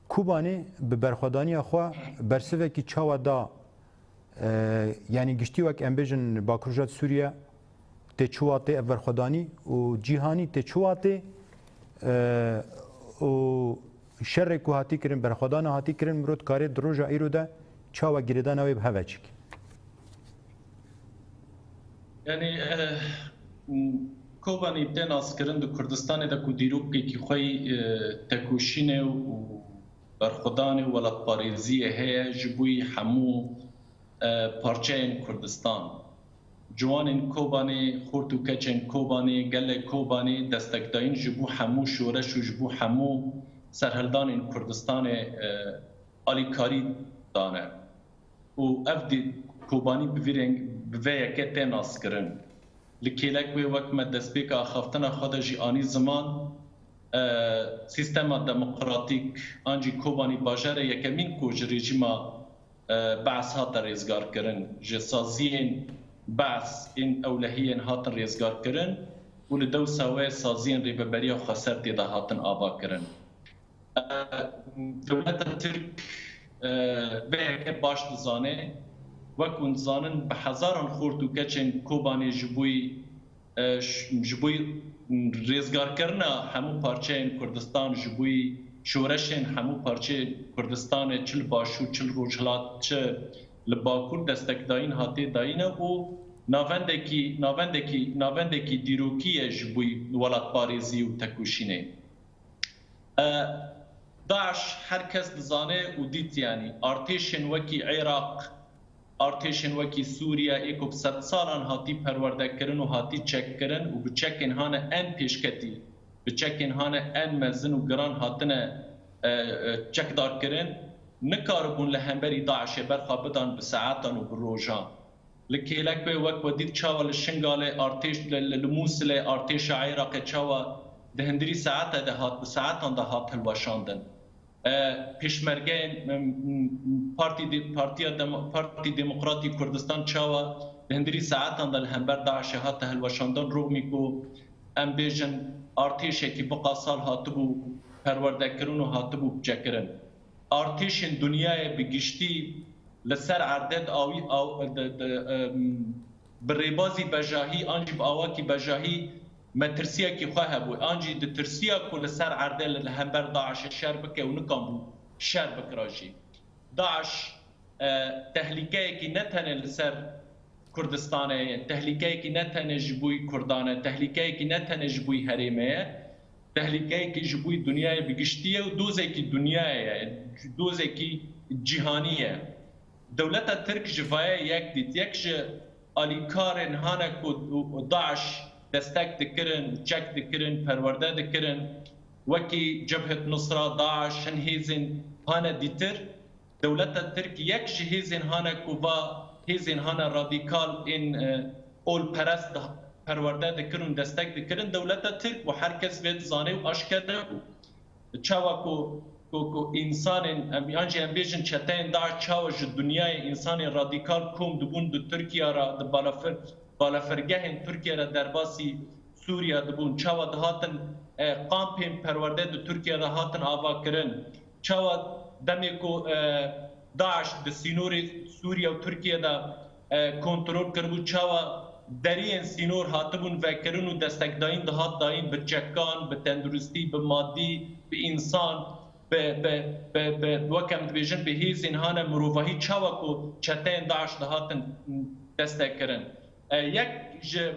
Kobanê bi berxwedaniya xwe bersivekî çawa da, e, yanî giştî wek em bêjin Bakur Rojhilat Sûriye tê çi watê ev berxwedanî û cîhanî tê çi watê, e, û şerê ku hatî kirin, berxwedana hatî kirin, mirov dikarê di roja îro de çawa girêdana wê bi hev ve çêke? Yanî, eh, Kobanî tê naskirin di Kurdistanê de ku dîrokekî xwe yî, eh, tekoşînê û berxwedanê û welatparêziyê heye, ji bo yî hemû, eh, parçeyên Kurdistan. Ciwanên Kobanê, xort û keçên Kobanê, gelê Kobanê destekdayîn ji bo hemû şoreş û ji bo hemû serhildanên Kurdistanê, e, alîkarî dane. Û ev dî Kobanî bi vî reng, bi vê yekê tê naskirin. Li kêlek wê wek me destpêka axaftina xwe de jî anî ziman, e, sîstema demokratîk an jî Kobanî bajarê yekemîn ku ji rejîma e, Be's hate rêzgarkirin. Ji saziyên Be's ên ewlehiyên hatin rêzgarkirin û li dewsa wê saziyên Rêveberiya Xweser tê de hatin avakirin. E, dewleta Tirk, e, vê yekê baş dizane. Wek hûn dizanin, bi hezaran xort û keçên Kobanê ji bo yî e, ş-, ji bo rêzgarkirina hemû parçeyên Kurdistan, ji bo şoreşên hemû parçeyên Kurdistanê, çi li Başûr, çi li Rojhilat, çi li Bakur destekdayîn hatê dayîne û navendekî, navendekî, navendekî dîrokî ye ji bo welatparêzî û tekoşînê. E, DAIŞ her kes dizane û dît, yanî artêşên wekî Iraq, artêşên wekî Sûriye ê ku bi sedsalan hatî perwerdekirin û hatî çekkirin û bi çekên hane en pêşketî, bi çekên hane en mezin û giran hatine, e, e, çekdarkirin, nikaribûn li hemberî DAIŞê berxa bidan bi saetan û bi rojan. Li kêlek wê wek we dît çawa li Şingalê artêş, li, li, li Mûsilê artêşa Iraqê çawa di hindirî saete de hat, bi saetan de hat hilweşandin. E, pêşmergeyên, em, em, Partî Dê-, Partiya Demo-, Partî Demokratî Kurdistan çawa di hindirî saetan de li hember DAIŞê hate hilweşandin, rûxmî ku em bêjin artêşekî biqa sal hatibû perwerdekirin û hatibû biçekirin. Artêşên dinyayê bi giştî li ser erdê di awî-, aw-, di, di, em, bi rêbazî bejahî an jî bi awakî bejahî metirsiyekî xwe hebû. An jî ditirsiya ku li ser erdê li, li hember DAIŞê şer bike û nikanbû şer bikira jî. DAIŞ, e, tehlîkeyekî ne tenê li ser Kurdistanê ye, tehlîkeyekî ne tenê ji bo Kurdan e, tehlîkeyekî ne tenê ji bo herêmê ye, tehlîkeyekî ji bo dinyayê bi giştî ye û dozekî dinyayê ye, dozekî cîhanî ye. Dewleta Tirk ji vayê yek dît, yek ji alîkarên hane ku DAIŞ destek dikirin, çek dikirin, perwerde dikirin, wekî Cebhet Nusra, DAIŞ, hin hêzên hane dîtir. Dewleta Tirk yek ji hêzên hane ku va hêzên hane radîkal ên, e, olperest di-, perwerde dikirin û destek dikirin. Dewleta Tirk bû, her kes vê dizane û aşkere bû. Çawa ku, ku, ku însanên, em, yan jî em bêjin çeteyên DAIŞ çawa ji dinyayê însanên radîkal kom dibûn di Tirkiye re, di balafir-, balafirgehên Tirkiye re derbasî Sûriye dibûn, çawa dihatin, e, kampên perwerde di Tirkiye de hatin avakirin, çawa demê ku, e, DAIŞ di sînorê Sûriye û Tirkiye de, e, kontrol kiribû, çawa deriyên sînor hatibûn vekirin û destekdayîn dihat dayîn bi çekan, bi tenduristî, bi madî, bi însan, bi, bi, bi, bi, wek em dibêjin, bi hêzên hane mirovahî çawa ku çeteyên DAIŞ dihatin destekirin. E, yek ji,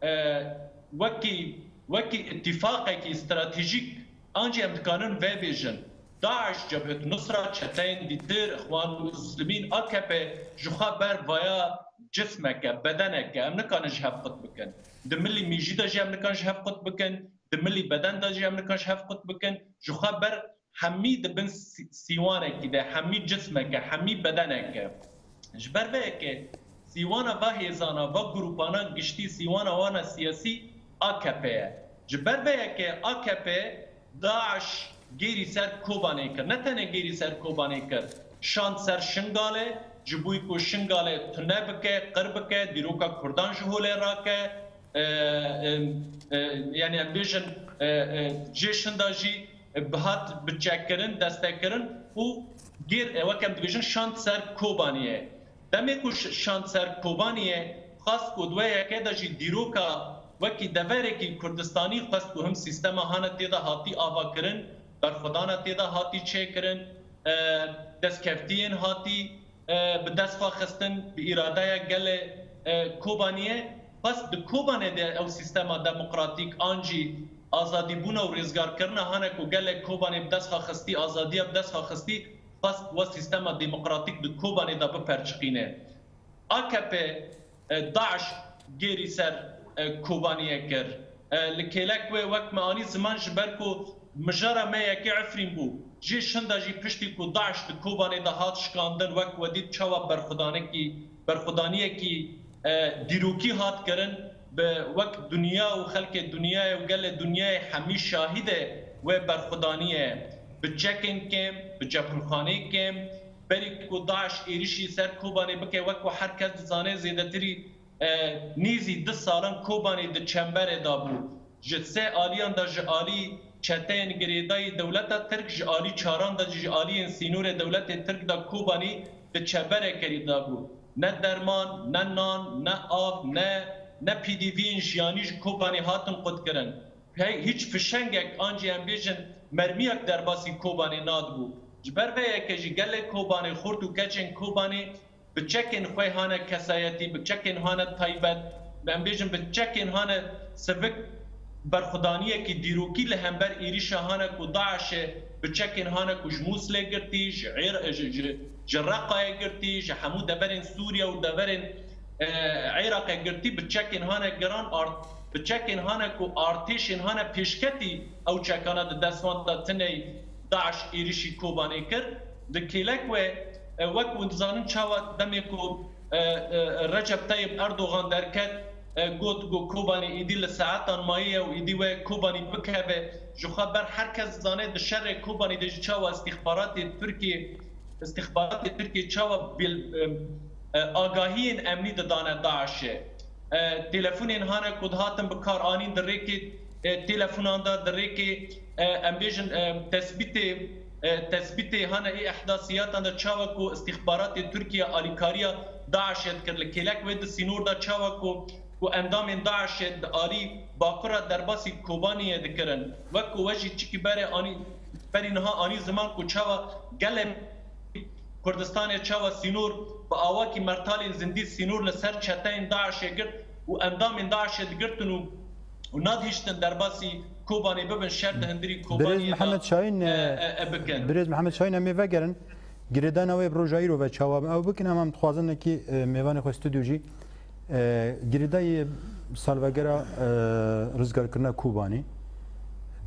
e, wekî, wekî îtîfaqekî stratejîk an jî em dikarin vê bêjin. DAIŞ, Cebhet Nusra, çeteyên dîtir, Îxwanul Muslimîn, A K P ji xwe ber vaya cismeke, bedeneke, em nikarin ji hev qut bikin. Di milî mîjî de jî em nikarin ji hev qut bikin, di milî beden de jî em nikarin ji hev qut bikin. Ji xwe ber hemî di bin sî-, sîwanekî de, hemî cismeke, hemî bedeneke. Ji ber vê yekê sîwana va hêzana, va grûpana giştî, sîwana wana siyasî A K P ye. Ji ber vê yekê A K P DAIŞ gêrî ser Kobanê kir. Ne tenê gêrî ser Kobanê kir. Şand ser Şingalê, ji bo ku Şingalê tune bike, qir bike, dîroka Kurdan ji holê rake, e, e, e, yani em bêjin, e, e, jê şinda jî, e, bi hat biçekirin, destekirin û gêr, e, wek em dibêjin şand ser Kobaniyê. Demê ku ş-, şand ser Kobaniyê, xwest ku di wê yekê de jî dîroka wekî deverekî Kurdistanî xwest ku him sîstema hane tê de hatî avakirin, berxwedana tê de hatî çêkirin, e, destkeftiyên hatî, e, bi dest xwe xistin, bi îradeya gelê, e, Kobaniyê. Xwest di Kobanê de ew sîstema demokratîk an jî azadîbûna û rêzgarkirina hane ku gelê Kobanê bi dest xwe xistî, azadiya bi dest xwe xistî, xwest we sîstema demokratîk di Kobanê de biperçiqîne. A K P, e, DAIŞ gêrî ser, e, Kobaniyê kir. E, li kêlek wê wek me anî ziman ji ber ku mijara me yekê Efrîn bû. Jê şinda jî piştî ku DAIŞ di Kobanê de hat şikandin, wek we dît çawa berxwedanekî, berxwedaniyekî, e, dîrokî hat kirin, bi wek dinya û xelkê dinyayê û gelê dinyayê hemî şahîdê wê berxwedaniyê bi çekên kêm, bi cephilxaneyê kêm, berî ku DAIŞ êrişî ser Kobanê bike, wek ku her kes dizane zêdetirî, e, nêzî du salan Kobanê di çemberê de bû. Ji sê aliyan de ji alî çeteyên girêdayî dewleta Tirk, ji alî çaran de jî ji aliyên sînorê dewletê Tirk de Kobanî di çeberekerî de bû. Ne derman, ne nan, ne av, ne, ne pêdiviyên jiyanî ji Kobanê hatin qutkirin. Hey, hîç fişengek an jî em bêjin mermiyek derbasî Kobanê nadibû. Ji ber vê yekê jî gelê Kobanê, xort û keçên Kobanê bi çekên xwe hane kesayetî, bi çekên hane taybet, em bêjin bi çekên hane sivik berxwedaniyekî dîrokî li hember êrîşa hane ku DAIŞê bi çekên hane ku ji Mûslê girtî, ji Êr-, ji, ji, ji Reqayê girtî, ji hemû deverên Sûriye û deverên, e, Iraqê girtî, bi çekên hane giran art-, bi çekên hane ku artêşên hane pêşketî ew çekana di dest wan de tiney DAIŞ êrîşî Kobanê kir. Di kêlek wê, e, wek hûn dizanin çawa demê ku, e, e, Recep Tayyip Erdogan derket, e, got ku Kobanê êdî li saetan mayî ye û êdî wê Kobanî bikeve. Ji xwe ber her kes dizane di şerê Kobanî de jî çawa îstîxbaratê Tirkiyê, îstîxbaratê Tirkiyê çawa bil-, e, e, agahiyên emnî didane DAIŞê. E, telefonên hane ku dihatin bi kar anîn di rêkê, e, telefonan de, di rêkê, e, em bêjin, e, tespîtê, e, tespîtê hane ê ehdasiyatan de çawa ku îstîxbaratê Tirkiye alîkariya DAIŞê dikir. Li kêlek wê di sînor de çawa ku, ku endamên DAIŞê di alî bakura derbasî Kobaniyê dikirin. Wek ku we jî çikî berê anî, berî niha anî ziman ku çawa gelê Kurdistanê çawa sînor bi awakî mertalên zindî sînor li ser çeteyên DAIŞê girt û endamên DAIŞê digirtin û, û nadihiştin derbasî Kobanê bibin, şer di hundirî Kobaniyê de, Mihemed Şahîn, e, e, e, bikin. Birêz Mihemed Şahîn, em ê vegerin. Girêdana wê bi roja îro ve çawa bin? Ew bikin, em, em dixwazin nekî, e, mêvanê xwe stûdyo jî, e, girêdayî salvegera, e, rizgarkirina Kobanê.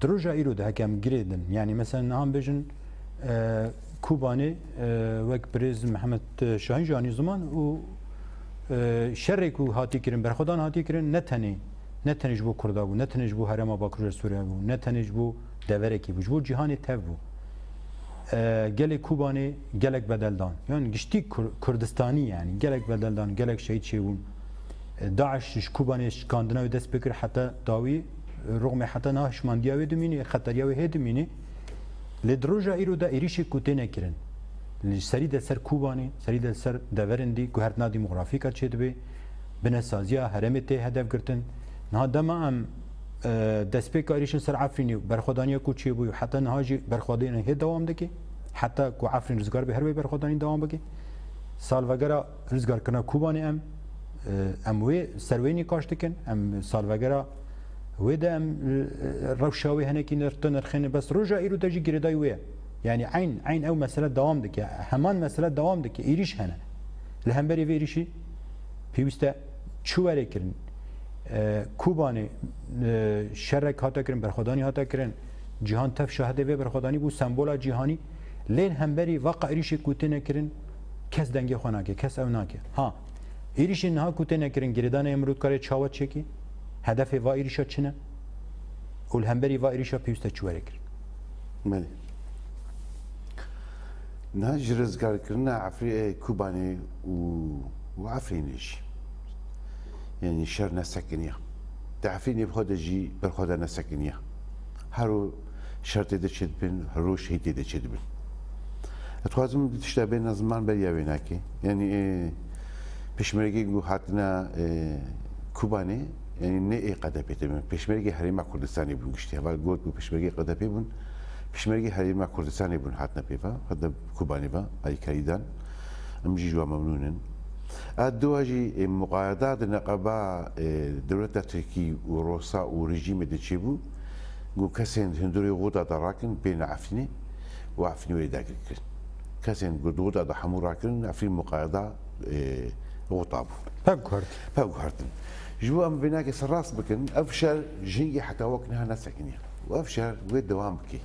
Di roja îro de heke em girêdin, yanî mesela niha em bêjin, e, Kobanê, e, wek birêz Mihemed Şahîn jî anî ziman û, e, şerê ku hatî kirin, berxwedan hatî kirin, ne tenê, ne tenê ji bo Kurda bû, ne tenê ji bo herêma Bakur Sûriye bû, ne tenê ji bo deverekî bû, ji bo cîhanê tev bû. E, gelê Kobanê gelek bedel dan. Yan giştî Kur-, Kurdistanî yanî gelek bedel dan, gelek şehîd çêbûn. E, DAIŞ ji Kobanê şikandina wê dest pê kir heta dawî, e, rûxmê heta niha hişmandiya wê dimînî, xeteriya wê hê dimînî. Lê di roja îro de êrîşê ku têne kirin, li serî de ser Kobanê, serî de ser deverên dî, guhertina demografîka çêdibe, binesaziya herêmê tê hedef girtin. Niha dema em e, destpêka êrîşên ser Efrînê û berxwedaniya ku çêbû û heta niha jî berxwedanî hê dewam dike. Heta ku Efrîn rizgar be, her wê berxwedanî dewam bike. Salvegera rizgarkirina Kobanê em, e, em wê ser wê nîqaş dikin. Em salvegera wê de em, e, rewşa wê hinekî nir-, tu nirxêne, bes roja îro te jî girêdayî wê ye. Yanî eyn, eyn ew mesele dewam dike. Heman mesele dewam dike. Êrîş hene. Li hemberî vê êrîşî pêwîst e çi were kirin. E, Kobanê, e, şerek hate kirin, berxwedanî hate kirin. Cîhan tev şahidê vê berxwedanî bû, sembola cîhanî. Lê li hemberî veqa êrîşê ku têne kirin, kes dengê xwe nake, kes ew nake. Ha, êrîşên niha ku têne kirin, girêdana yê mirov dikare çawa çêkî? Hedefê va êrîşa çi ne? Û li hemberî va êrîşa pêwîst e çi were kirin? Belê. Niha ji rizgarkirina Efrî-, Kobanê û, û Efrînê jî, yanî şer nesekiniya. Di Efrînê bi xwe de jî berxweda nesekiniya. Her ro şer tê de çêdibin, her ro şehîd tê de çêdibin. Ez dixwazim du tişta bêne ziman beriya wê nake. Yanî, e, pêşmergê ku hatine, e, Kobanê, yanî ne ê Q D P tê bin. Pêşmergê Herêma Kurdistanê bûn giştî. Heval got ku pêşmergê Q D P bûn. Pêşmergê Herêma Kurdistanê bûn hatine pê ve. Heta Kobanê ve alîkarî dan. Em jî ji wan memnûn in. A dua jî, e, muqayeda di neqeba, e, dewleta Tirkî û Rosa û rejîmê de çêbû. Ku kesên di hundirê Xuda de rakin bêne Efrînê û Efrîn wê dagir kirin. Kesên ku di Xuda de hemû rakirin, Efrîn muqayeda, e, Xuda bû. Pev guhertin. Pev guhertin. Ji bo em vênakê ser rast bikin, ev şer jingî heta wek niha nesekiniye. Û ev şer wê dewam bike.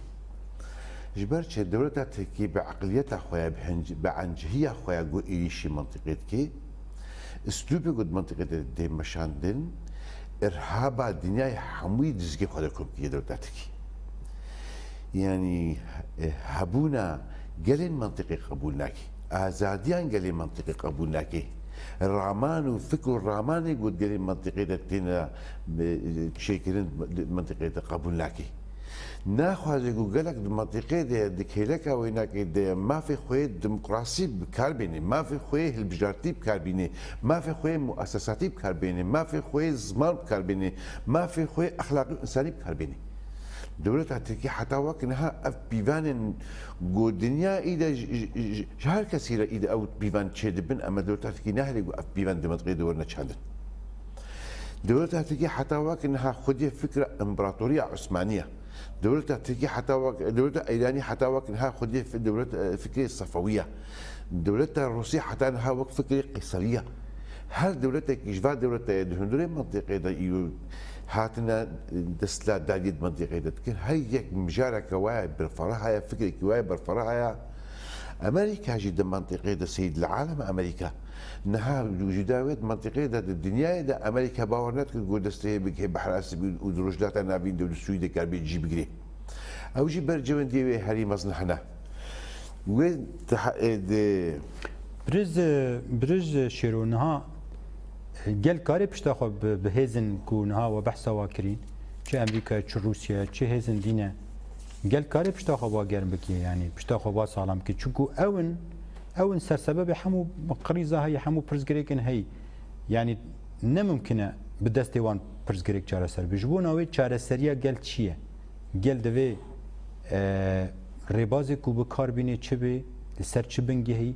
Ji ber çi dewleta Tirkî bi eqliyeta xwe ya, bi henc-, bi encihiya xwe ya ku êrîşî mentiqê dike, Îslûbê ku di mintîqê de dê meşandin, irhaba dinyayê hemûyî di zikê xwe de kom kiriye dewleta Tirkî. Yanî, e, hebûna gelên mintîqê qebûl nake. Azadiyan gelên mintîqê qebûl nake. Raman û fikr û ramanê ku di gelên mintîqê de têne, e, çêkirin, mintîqê de qebûl nake. Naxwaze ku gelek di mintîqê de, di kêleka wênakê de mafê xwe yê demokrasî bi kar bêne, mafê xwe yê hilbijartî bi kar bîne, mafê xwe yê muesesatî bi kar bêne, mafê xwe yê ziman bi kar bêne, mafê xwe yê exlaqî û însanî bi kar bêne. Dewleta Tirkî heta wek niha ev pîvanên ku dinya î de ji, ji, ji, ji her kesî re î de ew pîvan çêdibin, ema dewleta Tirkî nahêle ku ev pîvan di mintîqê de werne çandin. Dewleta Tirkî heta wek niha xwediyê fikra împaratoriya Osmaniya. Dewleta Tirkî heta wek, dewleta Îranî heta wek niha xwediyê fi-, dewlet, e, fikrê Sefewiya. Dewleta Rûsî heta niha wek fikrê Qeyseriya. Her dewletekî ji van dewlete di hundirê mintîqê de îro hatine desthilatdariyê di mintîqê de dikin. Her yek mijareke waya berfireh heye, fikrekî waya berfireh heye. Amerîka jî di mintîqê de seyîd li alem Amerîka. Niha cuda wê di mintîqê de, di dinyayê de Amerîka bawer nedikir ku destê hê bigihê Behra Sibî û di Rojhilata Navîn de û di Sûrî de karibê cî bigirê. Ew jî bercewendiyê wê herî mezin hene. Wê diha-, e, di Birêz, birêz Şêro, niha gel kare pişta xwe bi, bi hêzin ku niha we behsa wa kirîn, çi Amerîka, çi Rûsya, çi hêzin dîne, gel kare pişta xwe wa germ bike, yanî pişta xwe wa saxlam bike. Çunku ew in, ew in sersebebê hemû krîza heye, hemû pirsgirêkin heye. Yanî ne mimkin e bi destê wan pirsgirêk çareser be. Ji bona wê çareseriya gel çi ye? Gel divê, e, rêbazê ku bi kar bînê çi bê, li ser çi bingehî,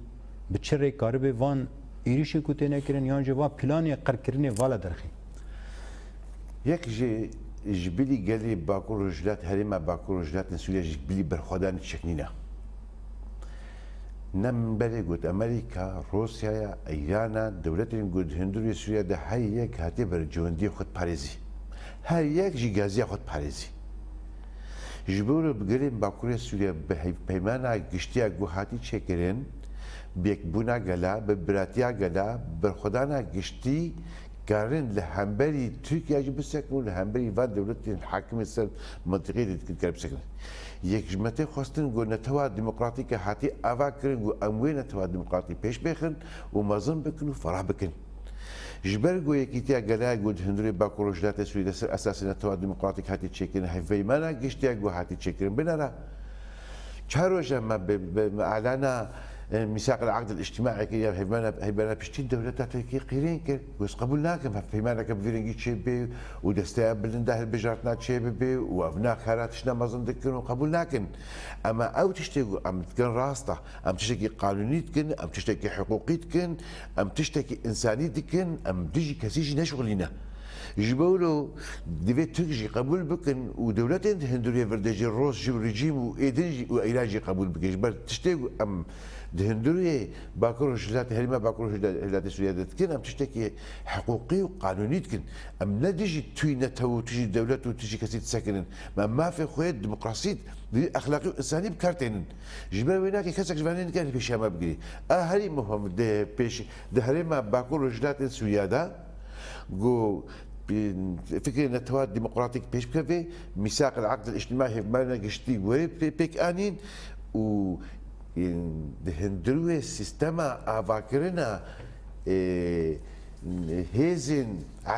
bi çi rê karibe van êrîşên ku têne kirin yan jî van planê qirkirinê vala derxî? Yek ji, ji bilî gelê Bakur Rojhilat, herêma Bakur Rojhilatên Sûriye ji bilî berxwedanê çeknîne. Ne min berê got Amerîka, Rûsyaya, Îrana, dewletên ku di hundirê Sûriye de her yek hatiye bercewendiyê xwe diparêzî. Her yek jî gaziya xwe diparêzî. Ji bo re bi gelên Bakurê Sûriye bi hev-, peymana giştiya ku hatî çêkirin, bi yekbûna gela, bi biratiya gela, berxwedana giştî karin li hemberî Tirkiye jî bisekinin û li hemberî van dewletên hakimên ser mintîqê de dikin kar bisekinin. Yek ji me tê xwestin ku netewa demokratîk e hatî ava kirin ku em wê netewa demokratîk pêş bêxin û mezin bikin û ferah bikin. Ji ber ku Yekîtiya Gela ku di hundirê Bakur Rojhilatê Sûriyê de ser esasê netewa demokratîk hatî çêkirin, hevpeymana giştiya ku hatî çêkirin binêre. Çar roj e me bi, bi, bi alana E, mîsaq el-aqd el-îctimaî kiriye, heyvana, heyvana piştî dewleta Tirkiyê qîrên kir. Got, qebûl nakim, heyvaneke bi vî rengî çêbibe û desteya bilind a hilbijartina çêbibe û ev nakara tiştine mezin dikin û qebûl nakin. Ema ew tiştê ku em dikin rast e. Em tiştekî qanûnî dikin, em tiştekî hiqûqî dikin, em tiştekî însanî dikin, em dijî kesî jî neşixulîne. Ji bo wilo divê Tirk jî qebûl bikin û dewletên di hundirê vir de jî Rûs jî û rejîm û ê din jî û Îran jî qebûl bikin. Ji ber tiştê ku em di hundirê Bakur Rojhilat, herêma Bakur Rojhilatê Sûriye de dikin, em tiştekî hiqûqî û qanûnî dikin. Em ne dijî tûyî ne tew û tijî dewlet û tijî kesî disekinin. Me mafê xwe yê demokrasî, divê exlaqî û însanî bi kar tênin. Ji ber wê nake kesek ji van nikare pêşiya me bigirî. A herî muhim di pêş, di herêma Bakur Rojhilatê Sûriye de, ku, e, fikrê Netewa Demokratîk pêş bikeve, mîsaq el-aqd el-îctimai hevmana giştî were pê-, pêk anîn û, e, di hundirê sîstema avakirina, e, hêzên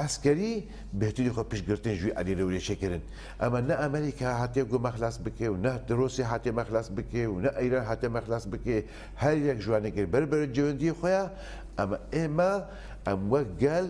eskerî bêhtirî xwe piştgirtin ji wî alî re were çêkirin. Ema ne Amerîka hatiye ku me xilas bike û ne Rûsya hatiye me xilas bike û ne Îran hatiye me xilas bike. Her yek ji wan ê kir ber ber cewendiyê xwe ya. Ema ême, em wek gel,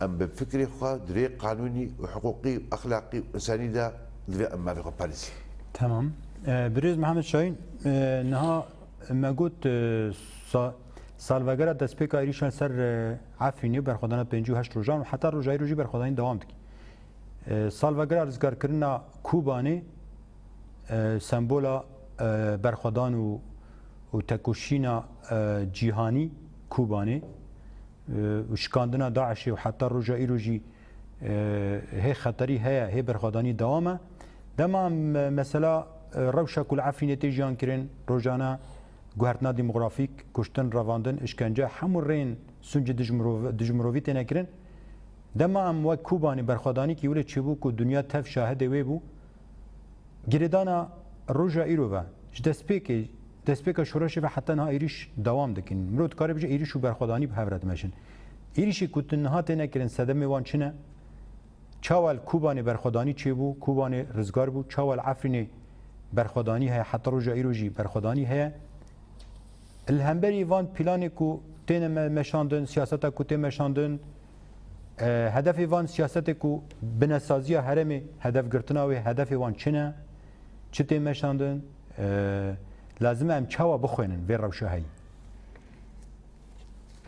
em bi fikrê xwe di rê qanûnî û hiqûqî û exlaqî û însanî de divê em mafê xwe parêzin. Tamam. E, Birêz Mihemed Şahîn, e, niha me got, e, sa-, salvegera destpêka êrîşan ser, e, Efrînê, berxwedana pêncî û heşt rojan û heta roja îro jî berxwedanî dewam dike. E, salvegera rizgarkirina Kobanê, e, sembola, e, berxwedan û, û tekoşîna, e, cîhanî Kobanê, e, û şikandina DAIŞê û heta roja îro jî, e, hê xeterî heye, hê berxwedanî dewam e. Dema em, e, mesela, e, rewşa ku li Efrînê tê jiyan kirin, rojane guhertina demografîk, kuştin, revandin, îşkence, hemû rêyên sûcê dij mirov-, dij mirovî têne kirin. Dema em wek Kobanê berxwedanîkî wile çêbû ku dinya tev şahidê wê bû, girêdana roja îro ve, ji destpêkê, destpêka şoreşê ve heta niha êrîş dewam dikin. Mirov dikare bêje êrîş û berxwedanî bi hev re dimeşin. Êrîşê ku tu niha têne kirin, sedemê wan çi ne? Çawa li Kobanê berxwedanî çêbû, Kobanê rizgar bû, çawa li Efrînê berxwedanî heye, heta roja îro jî berxwedanî heye. Li hemberî van planê ku têne me-, meşandin, siyaseta ku tê meşandin, e, hedefê van siyasetê ku binesaziya herêmê hedef girtina wê, hedefê wan çi ne, çi tê meşandin, e, lazim e em çawa bixwînin vê rewşa heyî?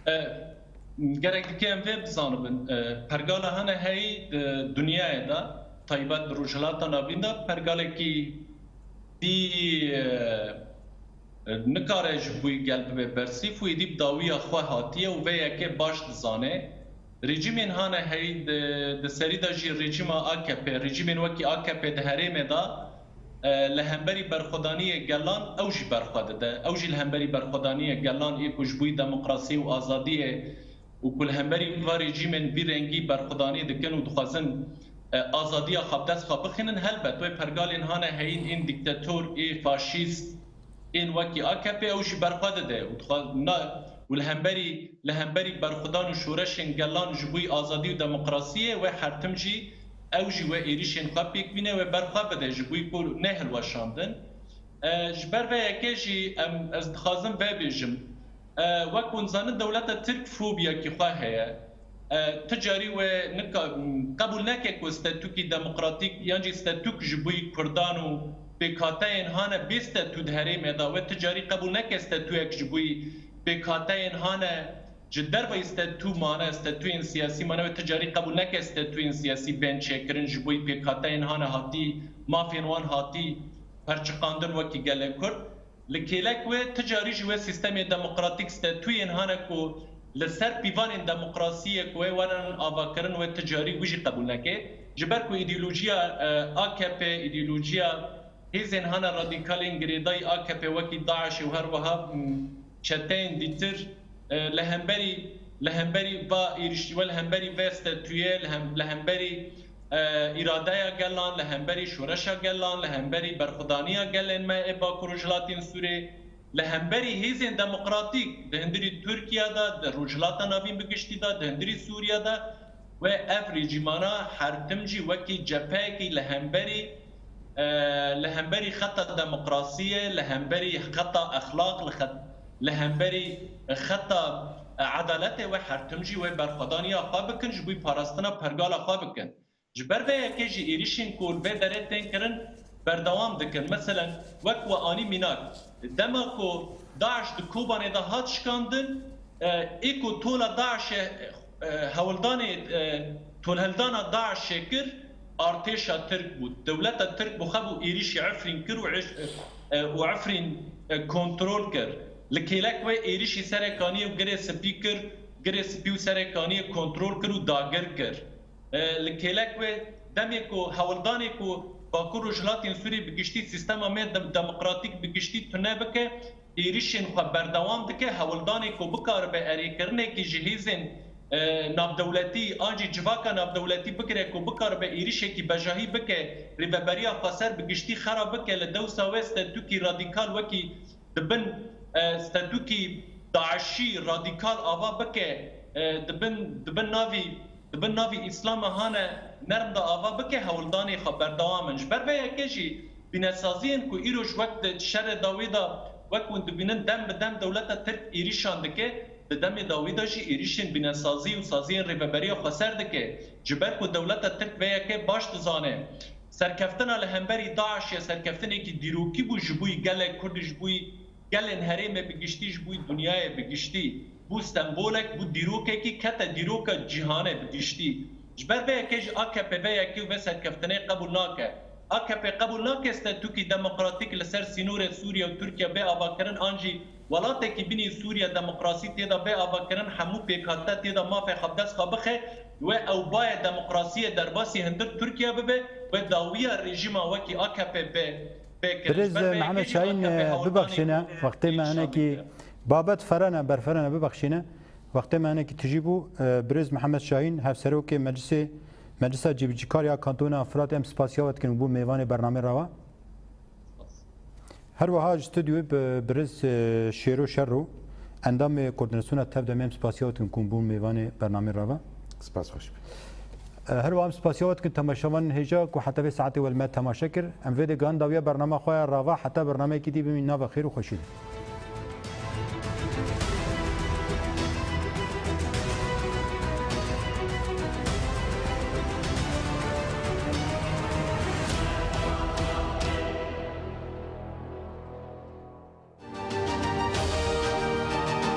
E, gerek dike em vê bizanibin, e, pergala hene heyî di dinyayê de, taybet di Rojhilata Navîn de, pergalekî dî, e, nikare ji bo gel bibe bersîf û êdî bi dawiya xwe hatiye û vê yekê baş dizane. Rejîmên hane heyî di, di serî de jî rejîma A K P, rejîmên wekî A K P di herêmê de, e, li hemberî berxwedaniyê gelan ew jî berxwe dide. Ew jî li hemberî berxwedaniyê gelan ê ku ji bo demokrasiyê û azadiyê û ku li hemberî va rejîmên vî rengî berxwedanî dikin û dixwazin, e, azadiya xwe bi dest xwe bixînin, helbet wê pergalên hane heyîn ên dîktator, ê faşîst, ên wekî A K P ew jî berxwe dide û dixwa-, na-, û li hemberî, li hemberî berxwedan û şoreşên gelan ji bo azadî û demokrasiyê wê her tim jî ew jî wê êrîşên xwe pêk bîne, wê berxwe bide ji bo ku nehilweşandin. E, ji ber vê yekê jî em, ez dixwazim vê bêjim. E, wek hûn zanin dewleta Tirk fobiyekî xwe heye. E, ti carî wê nika-, qebûl neke ku statûkî demokratîk yan jî statûk ji bo Kurdan û pêkhateyên hane bê statû di herêmê de, wê ti carî qebûl neke statûyek ji bo pêkhateyên hane ji derveyî statû mane, statûyên siyasî mane, wê ti carî qebûl neke statûyên siyasî bên çêkirin ji bo pêkhateyên hane hatî, mafên wan hatî perçiqandin wekî gelê Kurd. Li kêlek wê ti carî ji wê sîstemê demokratîk statûyên hane ku li ser pîvanên demokrasiyê ku wê werin avakirin wê ti carî wî jî qebûl neke. Ji ber ku îdeolojiya, e, A K P, îdeolojiya hêzên hane radîkalên girêdayî A K P wekî DAIŞê û her wiha, m, çeteyên dîtir, e, li hemberî, li hemberî va êrîş-, we li hemberî vê statûyê, li hem-, li hemberî, e, îradeya gelan, li hemberî şoreşa gelan, li hemberî berxwedaniya gelên me ê Bakur Rojhilatên Sûrê, li hemberî hêzên demokratîk di hundirî Tirkiye de, di Rojhilata Navîn bi giştî de, di hundirî Sûriye de, wê ev rejîmana her tim jî wekî cepheyekî li hemberî, e, li hemberî xeta demokrasiyê, li hemberî xeta exlaq, li xet-, li hemberî xeta edaletê we her tim jî wê berxwedaniya xwe bikin, ji bo parastina pergala xwe bikin. Ji ber vê yekê jî êrîşên ku li vê derê tên kirin berdewam dikin. Meselen, wek we anî mînak, dema ku DAIŞ di Kobanê de hat şikandin, e, ê ku tola DAIŞê, e, hewldanê, e, tolheldana DAIŞê kir, artêşa Tirk bû. Dewleta Tirk bi xwe bû êrîşî Efrîn kir û êş-, e, û Efrîn, e, kontrol kir. Li kêlek wê êrîşî Serê Kaniyê û Girê Spî kir, Girê Spî û Serê Kaniyê kontrol kir û dagir kir. E, li kêlek wê demê ku hewldanê ku Bakur Rojhilatên Sûriyê bi giştî, sîstema me dem-, demokratîk bi giştî tune bike, êrîşên xwe berdewam dike, hewldanê ku bikaribe erêkirinekî ji hêzên, e, navdewletî an jî civaka navdewletî bigire ku bikaribe êrîşekî bejahî bike, rêveberiya xweser bi giştî xera bike, li dewsa wê statûkî radîkal wekî dibin, e, statûkî DAIŞî radîkal ava bike, e, dibin, dibin navî, dibin navî Îslama hane nerm de ava bike, hewldanê xwe berdewam in. Ji ber vê yekê jî bînesaziyên ku îroj wek di şerê dawî de, wek hûn dibînin, dem bi dem dewleta Tirk êrîşan dike, di demê dawî de jî êrîşên bînesazî û saziyên rêveberiya xweser dike. Ji ber ku dewleta Tirk vê yekê baş dizane. Serkeftina li hemberî DAIŞê serkeftinekî dîrokî bû ji bo gelê Kurd, ji bo gelên herêmê bi giştî, ji bo dinyayê bi giştî. Bû sembolek, bû dîrokekî kete dîroka cîhanê bi giştî. Ji ber vê yekê jî A K P vê yekê û vê serkeftinê qebûl nake. A K P qebûl nake statûkî demokratîk li ser sînorê Sûriye û Tirkiye bê avakirin an jî welatekî binî Sûriye demokrasî tê de bê avakirin, hemû pêkhate tê de mafê xwe bi dest xwe bixe, wê ew bayê demokrasiyê derbasî hundir Tirkiye bibe, wê dawiya rejîma wekî A K P bê, bê kirin. Birêz Ji ber vê Mihemed yekê jî Şahîn, A K P hewldanê bibexşîne, ku wextê me êrîşan hinekî, dike. Babet ferene, berferene, bibexşîne. Wextê me hinekî tijî bû. E, Birêz Mihemed Şahîn, Hevserokê Meclisê, Meclisa Cîbicîkar ya Kantona Firat, em spasiya we dikin bo mêvanê bernamê Rava. Her wiha ji stûdyoyê bi Birêz, e, Şêro Şerro, endamê Koordînasyona Tev de, em spasiya we dikin ku bûn mêvanê bernamê Rava. Spas, xweş be. E, her wiha em spasiya we dikin temaşevanên hêja ku heta vê saetê we li me temaşe kir. Em vê de gihan dawiya bernama xwe ya Rava, heta bernameyekî dî bimîn nava xêr û xweşî de.